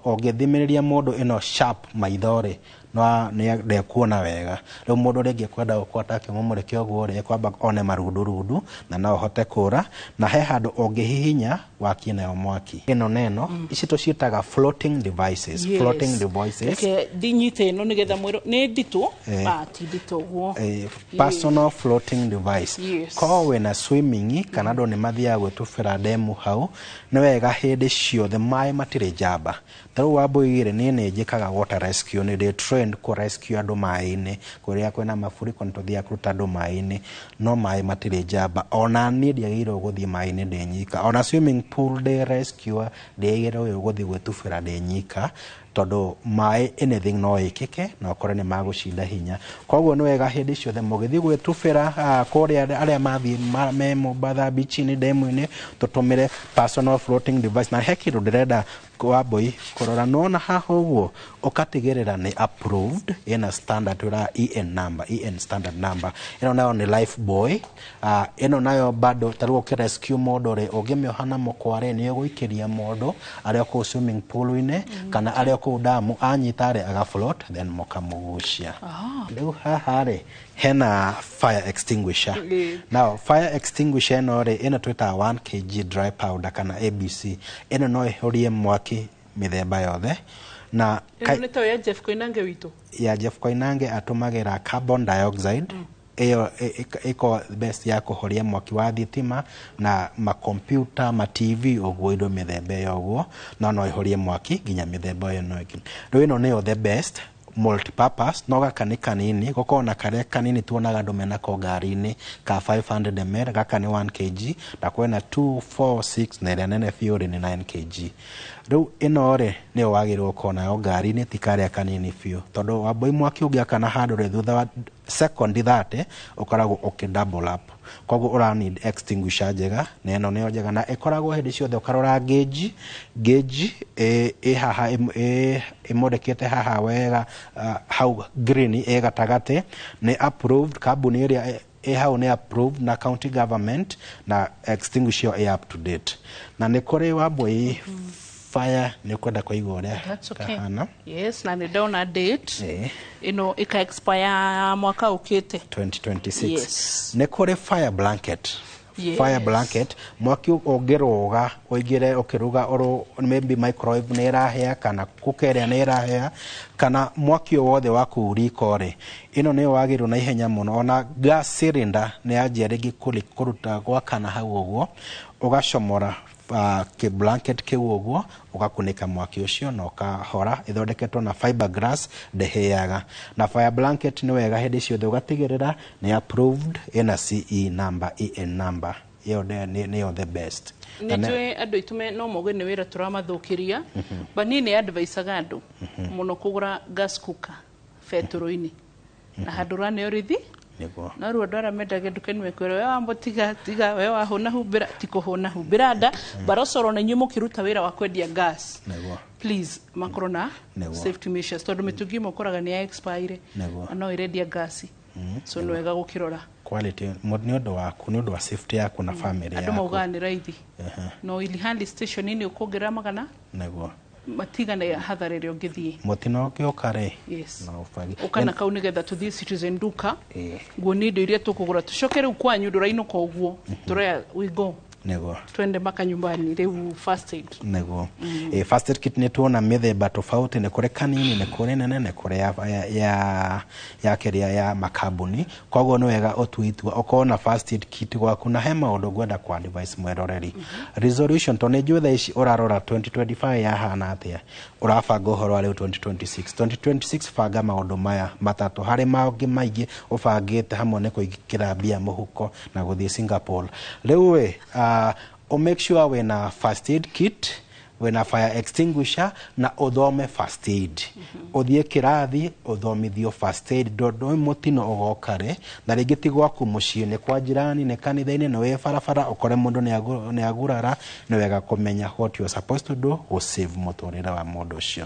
ũngĩthimĩrĩria mũndũ ĩno sharp maitho rĩ, no ndekuona wega. Rĩu mũndũ rĩngĩ kwenda gũkorwo akĩmũmũrĩke ũguo rĩ, ekwamba one marundurundu na no ũhote kũra. Na he handũ ũngĩhihinya wakie nayo mwaki. Ĩno na ĩno, ici tũciĩtaga floating devices. Floating devices. Reke ndinyite ĩno nĩgetha mwĩro nĩ nditũ. Ah, ti nditũ ũguo. Personal floating device. Korwo wĩna swimming kana andũ nĩ mathiaga gwĩtubĩra ndemu hau, nĩ wega hĩndĩ ciothe, maĩ matirĩ njamba. Ta rĩu Wambũi rĩ, niĩ nĩ njĩkaga water rescue, nĩ ndĩ trained kũ rescue andũ maĩ-inĩ kũrĩa kwĩna mafuriko, nĩ tũthiaga kũruta andũ maĩ-inĩ. No maĩ matirĩ njamba, ona niĩ ndiagĩrĩirwo gũthiĩ maĩ-inĩ ndĩ nyika. Ona swimming pool ndĩ rescue, ndiagĩrĩirwo gũthiĩ gwĩtubĩra ndĩ nyika, tondũ maĩ anything no ĩkĩke na ũkore nĩ magũcinda hinya. Koguo nĩ wega hĩndĩ ciothe mũgĩthiĩ gwĩtubĩra, kũrĩa arĩa mathiĩ me Mombatha beach-inĩ, ndemu-inĩ, tũtũmĩre personal floating device. Na he kĩndũ ndĩrenda Wambũi kũrora, nĩwona haha ũguo, ũkatigĩrĩra nĩ approved, ĩna standard ĩra EN number, EN standard number. Ĩno nayo nĩ life buoy. Ĩno nayo bado, ta rĩu ũkĩ rescue mũndũ rĩ, ũngĩmĩoha na mũkwa rĩ, nĩ ũgũikĩria mũndũ arĩ o kũu swimming pool-inĩ kana arĩ o kũu damu, anyita rĩ, aga float, then mũkamũgucia. Rĩu haha rĩ, hena fire extinguisher. Now fire extinguisher ĩno rĩ, ĩno twĩtaga 1 kg dry powder kana ABC. Ĩno no ĩhorie mwaki mĩthemba yothe na Ĩno nĩ tayo ya Jeff Koinange witũ. Ya Jeff Koinange atũmagĩra carbon dioxide. Ĩyo ĩko best ya kũhoria mwaki wa thitima na makompiuta, ma TV ũguo, indo mĩthemba ĩyo ũguo, no no ĩhorie mwaki nginya mĩthemba ĩyo ĩno ĩngĩ. Rĩu ĩno nĩyo the best multipurpose. No gaka nĩ kanini, gũkorwo na karĩa kanini tuonaga andũ menako ngari-inĩ ka 500 ml. Gaka nĩ 1 kg, na kwĩna 2, 4, 6 na ĩrĩa nene biũ rĩ nĩ 9 kg. Rĩu ĩno rĩ, nĩyo wagĩrĩirwo gũkorwo nayo ngari-inĩ, ti karĩa kanini biũ, tondũ Wambũi mwaki ũngĩakana handũ rĩ, thutha wa sekondi 30 ũkoragwo ũkĩ double up. Koguo ũra need extinguisher njega, na ĩno nĩyo njega. Na ĩkoragwo hĩndĩ ciothe ũkarora gauge ĩ haha, ĩmũrĩkĩte haha wega, hau green ĩ gatagatĩ, nĩ approved. Kambuni ĩrĩa ĩ hau nĩ approved na county government, na extinguisher ĩyo ĩ up to date. Na nĩ kũrĩ, Wambũi, fire nĩ ũkwenda kũigua ũrĩa That's okay. kahana. Yes, na nĩ ndona date ĩno ĩka expire mwaka ũkĩte. 2026. Nĩ kũrĩ fire blanket. Fire blanket, mwaki ũngĩrũga ũingĩre ũkĩruga ũrũ, maybe microwave nĩ ĩrahĩa kana cooker ĩrĩa nĩ ĩrahĩa kana mwaki o wothe wa kũu riko rĩ, ĩno nĩyo wagĩrĩirwo na ihenya mũno. Ona gas cylinder nĩ yanjia rĩngĩ kũruta gwakana hau ũguo, ũgacomora kĩ blanket kĩu ũguo, ũgakunĩka mwaki ũcio na ũkahora. Ĩthondeketwo na fiberglass, ndĩhĩaga. Na fire blanket nĩ wega hĩndĩ ciothe ũgatigĩrĩra nĩ approved, ĩna CE number, EN number. Ĩyo nĩyo the best. Nä njå andå aitå no mauge nä wä ra tå ramathå kä ria, but niä nä advisaga andå må no kå gå ra gas cooker betũrũ-inĩ na handå raneo rĩthi. No rĩu andũ arĩa mendagia nduka-inĩ mekwĩra, "We wambo tiga tiga, we wahũna humbĩra." Ti kũhũna humbĩra nda, barocoro na inyuĩ mũkĩruta wĩra wa kwendia gas, please makorwo na safety measures, tondũ mĩtũngi ĩmwe ũkoraga nĩ ya expire na no ĩrendia gasi, so nĩ wega gũkĩrora quality nĩ ũndũ waku, nĩ ũndũ wa safety yaku na family Andũ yaku. maugaga nĩ raithi, no ilihali station-inĩ ũkuongerera magana matigana hathara ĩrĩa ũngĩthiĩ. Mũtino ũngĩũka rĩ, no ũbange. Ũkana kau nĩgetha tũthiĩ Citizen Duka, nguonie indo iria tũkũgũra, tũcoke rĩu kwanyu. Ndũrainũka ũguo, tũroya we go, twende mpaka nyumbani. Rĩu first aid. Nĩguo. First aid kit nĩ tuona mĩthemba tofauti, nĩ kũrĩ kanini, nĩ kũrĩ nene, nĩ kũrĩ ya kĩrĩa ya makambuni. Koguo nĩ wega ũtue itua ũkorwo na first aid kit gwaku. Na he maũndũ ngwenda kwa advice mwĩroreri, resolution, tondũ nĩ njũĩ thaa ici ũrarora 2025 yahana atĩa, ũrabanga ũhoro wa rĩu 2026. 2026 banga maũndũ maya matatũ harĩ mangĩ maingĩ ũbangĩte, hamwe nĩ kũingĩra mbia mũhuko na gũthiĩ Singapore. Rĩu ĩ o make sure wĩna first aid kit, wĩna fire extinguisher, na ũthome first aid, ũthiĩ kĩrathi ũthomithio first aid, ndũ mũtino ũgoka rĩ, na rĩngĩ ti gwaku mũciĩ, nĩ kwa jirani, nĩ kanitha-inĩ, nĩ wĩ barabara, ũkore mũndũ nĩ agurara. Nĩ wega kũmenya what you are supposed to do gũ save mũtũrĩre wa mũndũ ũcio.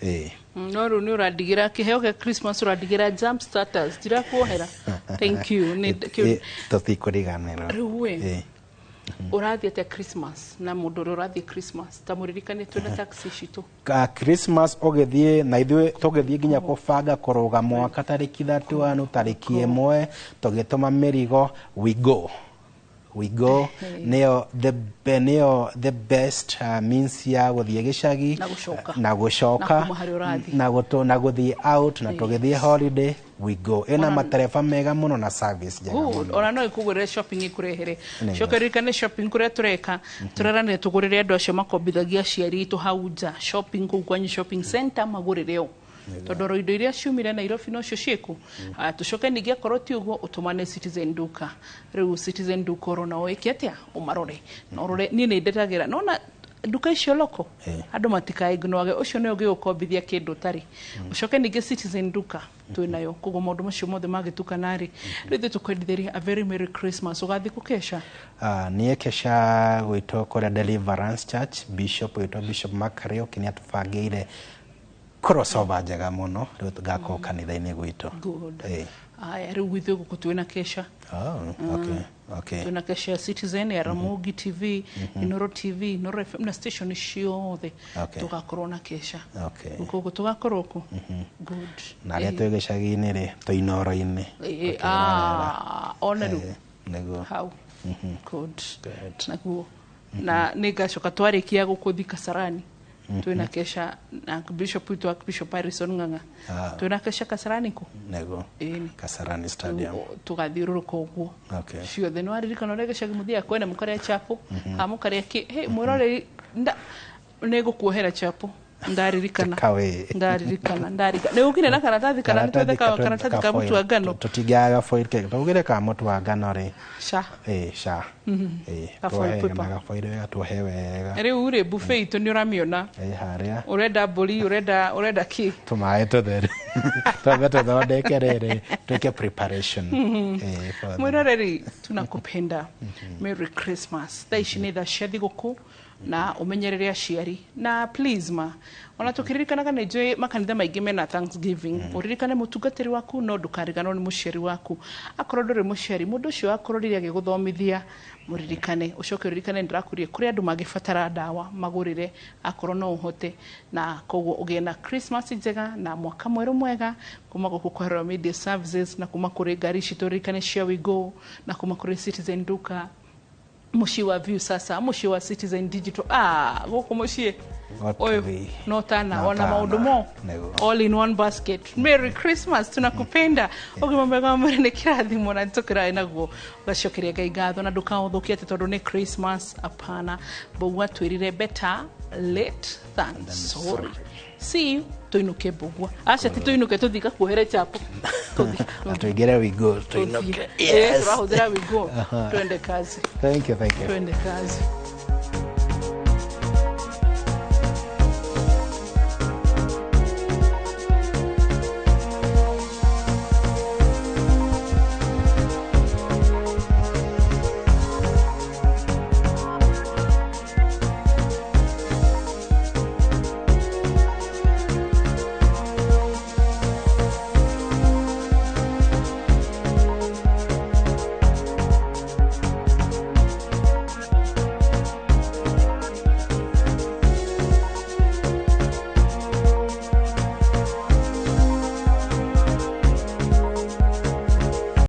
Ĩĩ. No rĩu nĩ ũrandigĩra kĩheo gĩa Christmas, ũrandigĩra jump starters, ndirakuohera. Thank you. Ĩ, tũtikũriganĩrwo. Rĩu ĩ, ũrathiĩ atĩa Christmas na mũndũ ũrĩa ũrathiĩ Christmas, ta mũririkane twĩna taxi citũ? Ka Christmas ũgĩthiĩ na ithuĩ tũgĩthiĩ nginya kũbanga kũrũga mwaka tarĩki 31, tarĩki 1, tũgĩtũma mĩrigo, we go, we go. Nĩyo the best means ya gũthiĩ gĩcagi Na gũcoka. Na gũcoka. Na kuma harĩa ũrathiĩ. Na gũthiĩ out na tũgĩthiĩ holiday, we go ĩna matereba mega mũno na service njega Good. mũno. Ona no ikũgũrĩre shopping, ĩkũrehere. Coke ririkane shopping kũrĩa tũreka, tũreranire tũgũrĩre andũ acio makombithagia aciari itũ hau nja shopping, kũu kwanyu shopping center, magũrĩre o, tondũ oro indo iria ciumire Nairobi nocio ciĩku. Tũcoke ningĩ, akorwo ti ũguo, ũtũmane Citizen Duka. Rĩu Citizen Duka oro nao ĩke atĩa, ũmarore na ũrore. Niĩ nĩ ndetagĩra nona nduka icio loko, andũ matikaignoage ũcio nĩ ũngĩgũkombithia kĩndũ ũtarĩ. Ũcoke ningĩ Citizen Duka twĩnayo, koguo maũndũ macio mothe magĩtukana rĩ, rĩu ithuĩ tũkwendithĩria a very merry Christmas. Ũgathiĩ kũkesha? Niĩ kesha gwitũ kũrĩa Deliverance Church, bishop witũ, Bishop Makariũki, nĩ atũbangĩire crossover njega mũno. Rĩu ngakorwo kanitha-inĩ gwitũ. Good. Aya, rĩu gwitũ gũkũ twĩna kesha. Oh, okay. Twĩna kesha ya Citizen, ya Ramogi TV, Inoro TV, Inoro FM na station ciothe. Tũgakorwo na kesha. Koguo tũgakorwo kũ. Good. Na arĩa twĩ gĩcagi-inĩ rĩ, twĩ Inoro-inĩ. Ĩĩ, ona rĩu hau. Good. Naguo na nĩ ngacoka twarĩkia gũkũ Kasarani twĩna kesha na bishop witũ, Bishop Harrison Ng'ang'a. Twĩna kesha Kasarani kũ. Nĩguo. Kasarani Stadium. Tũgathiũrũrũka ũguo ciothe. Nĩ waririkana ũrĩa gĩcagi mũthiaga kwene mũkarĩa chapo, ha mũkarĩa kĩ? Hey, mwĩroreri, nĩ ngũkuohera chapo, ndaririkana. Kawe. Ndaririkana, ndarikana nĩ ũkire na karatathi kana nĩ twethe karatathi ka mũtu wa ngano. Tũtingiaga foil cake, tũgĩre ka mũtu wa ngano rĩ. Ca. Ĩĩ, ca. Ĩĩ. Ka foil Tuohe paper. na gafoil wega, tuohe wega. Rĩu rĩ, buffet itũ nĩ ũramĩona. Ĩĩ, harĩa Ũrenda mbũri, ũrenda kĩ? Tũmaĩ tũtheru, twambe tũthondeke rĩrĩ, twĩke preparation. Ĩĩ, for the- Mwĩroreri, tunakupenda. Merry Christmas. Thaa ici nĩ thaa cia thigũkũ, na ũmenyerere aciari na please ma ona tũkĩririkanaga, nĩ njũĩ makanitha maingĩ mena Thanksgiving, ũririkane mũtungatĩri waku, no ndũkariganwo nĩ mũciari waku. Akorwo ndũrĩ mũciari, mũndũ ũcio akũrorire agĩgũthomithia, mũririkane. Ũcoke ũririkane ndĩrakũrie kũrĩ andũ mangĩbatara ndawa, magũrĩre akorwo no ũhote. Na koguo ũgĩe na Christmas njega na mwaka mwerũ mwega kuma gũkũ kwa Royal Media Services, na kuma kũrĩ ngari citũ ririkane cia Wigo, na kuma kũrĩ Citizen Duka, mũciĩ wa View Sasa, mũciĩ wa Citizen Digital, gũkũ mũciĩ ũyũ no tana ona maũndũ mo. Nĩguo. All in one basket. Merry Christmas, tunakupenda. Ũgima mwega wa mwĩrĩ nĩ kĩrathimo, na nĩtũkĩraĩ naguo ũgacokeria Ngai ngatho, na ndũkaũthũkie atĩ tondũ nĩ Christmas. Apana, bau atwĩrire better late than sorry. See you. Tũinũke mbũgua, aca ti tũinũke, tũthiĩ gakuohere chapo. Na tuingire wigo tuinuke. Yes. Tũrahũthĩra wigo. Twende kazi. Thank you, thank you. Twende kazi.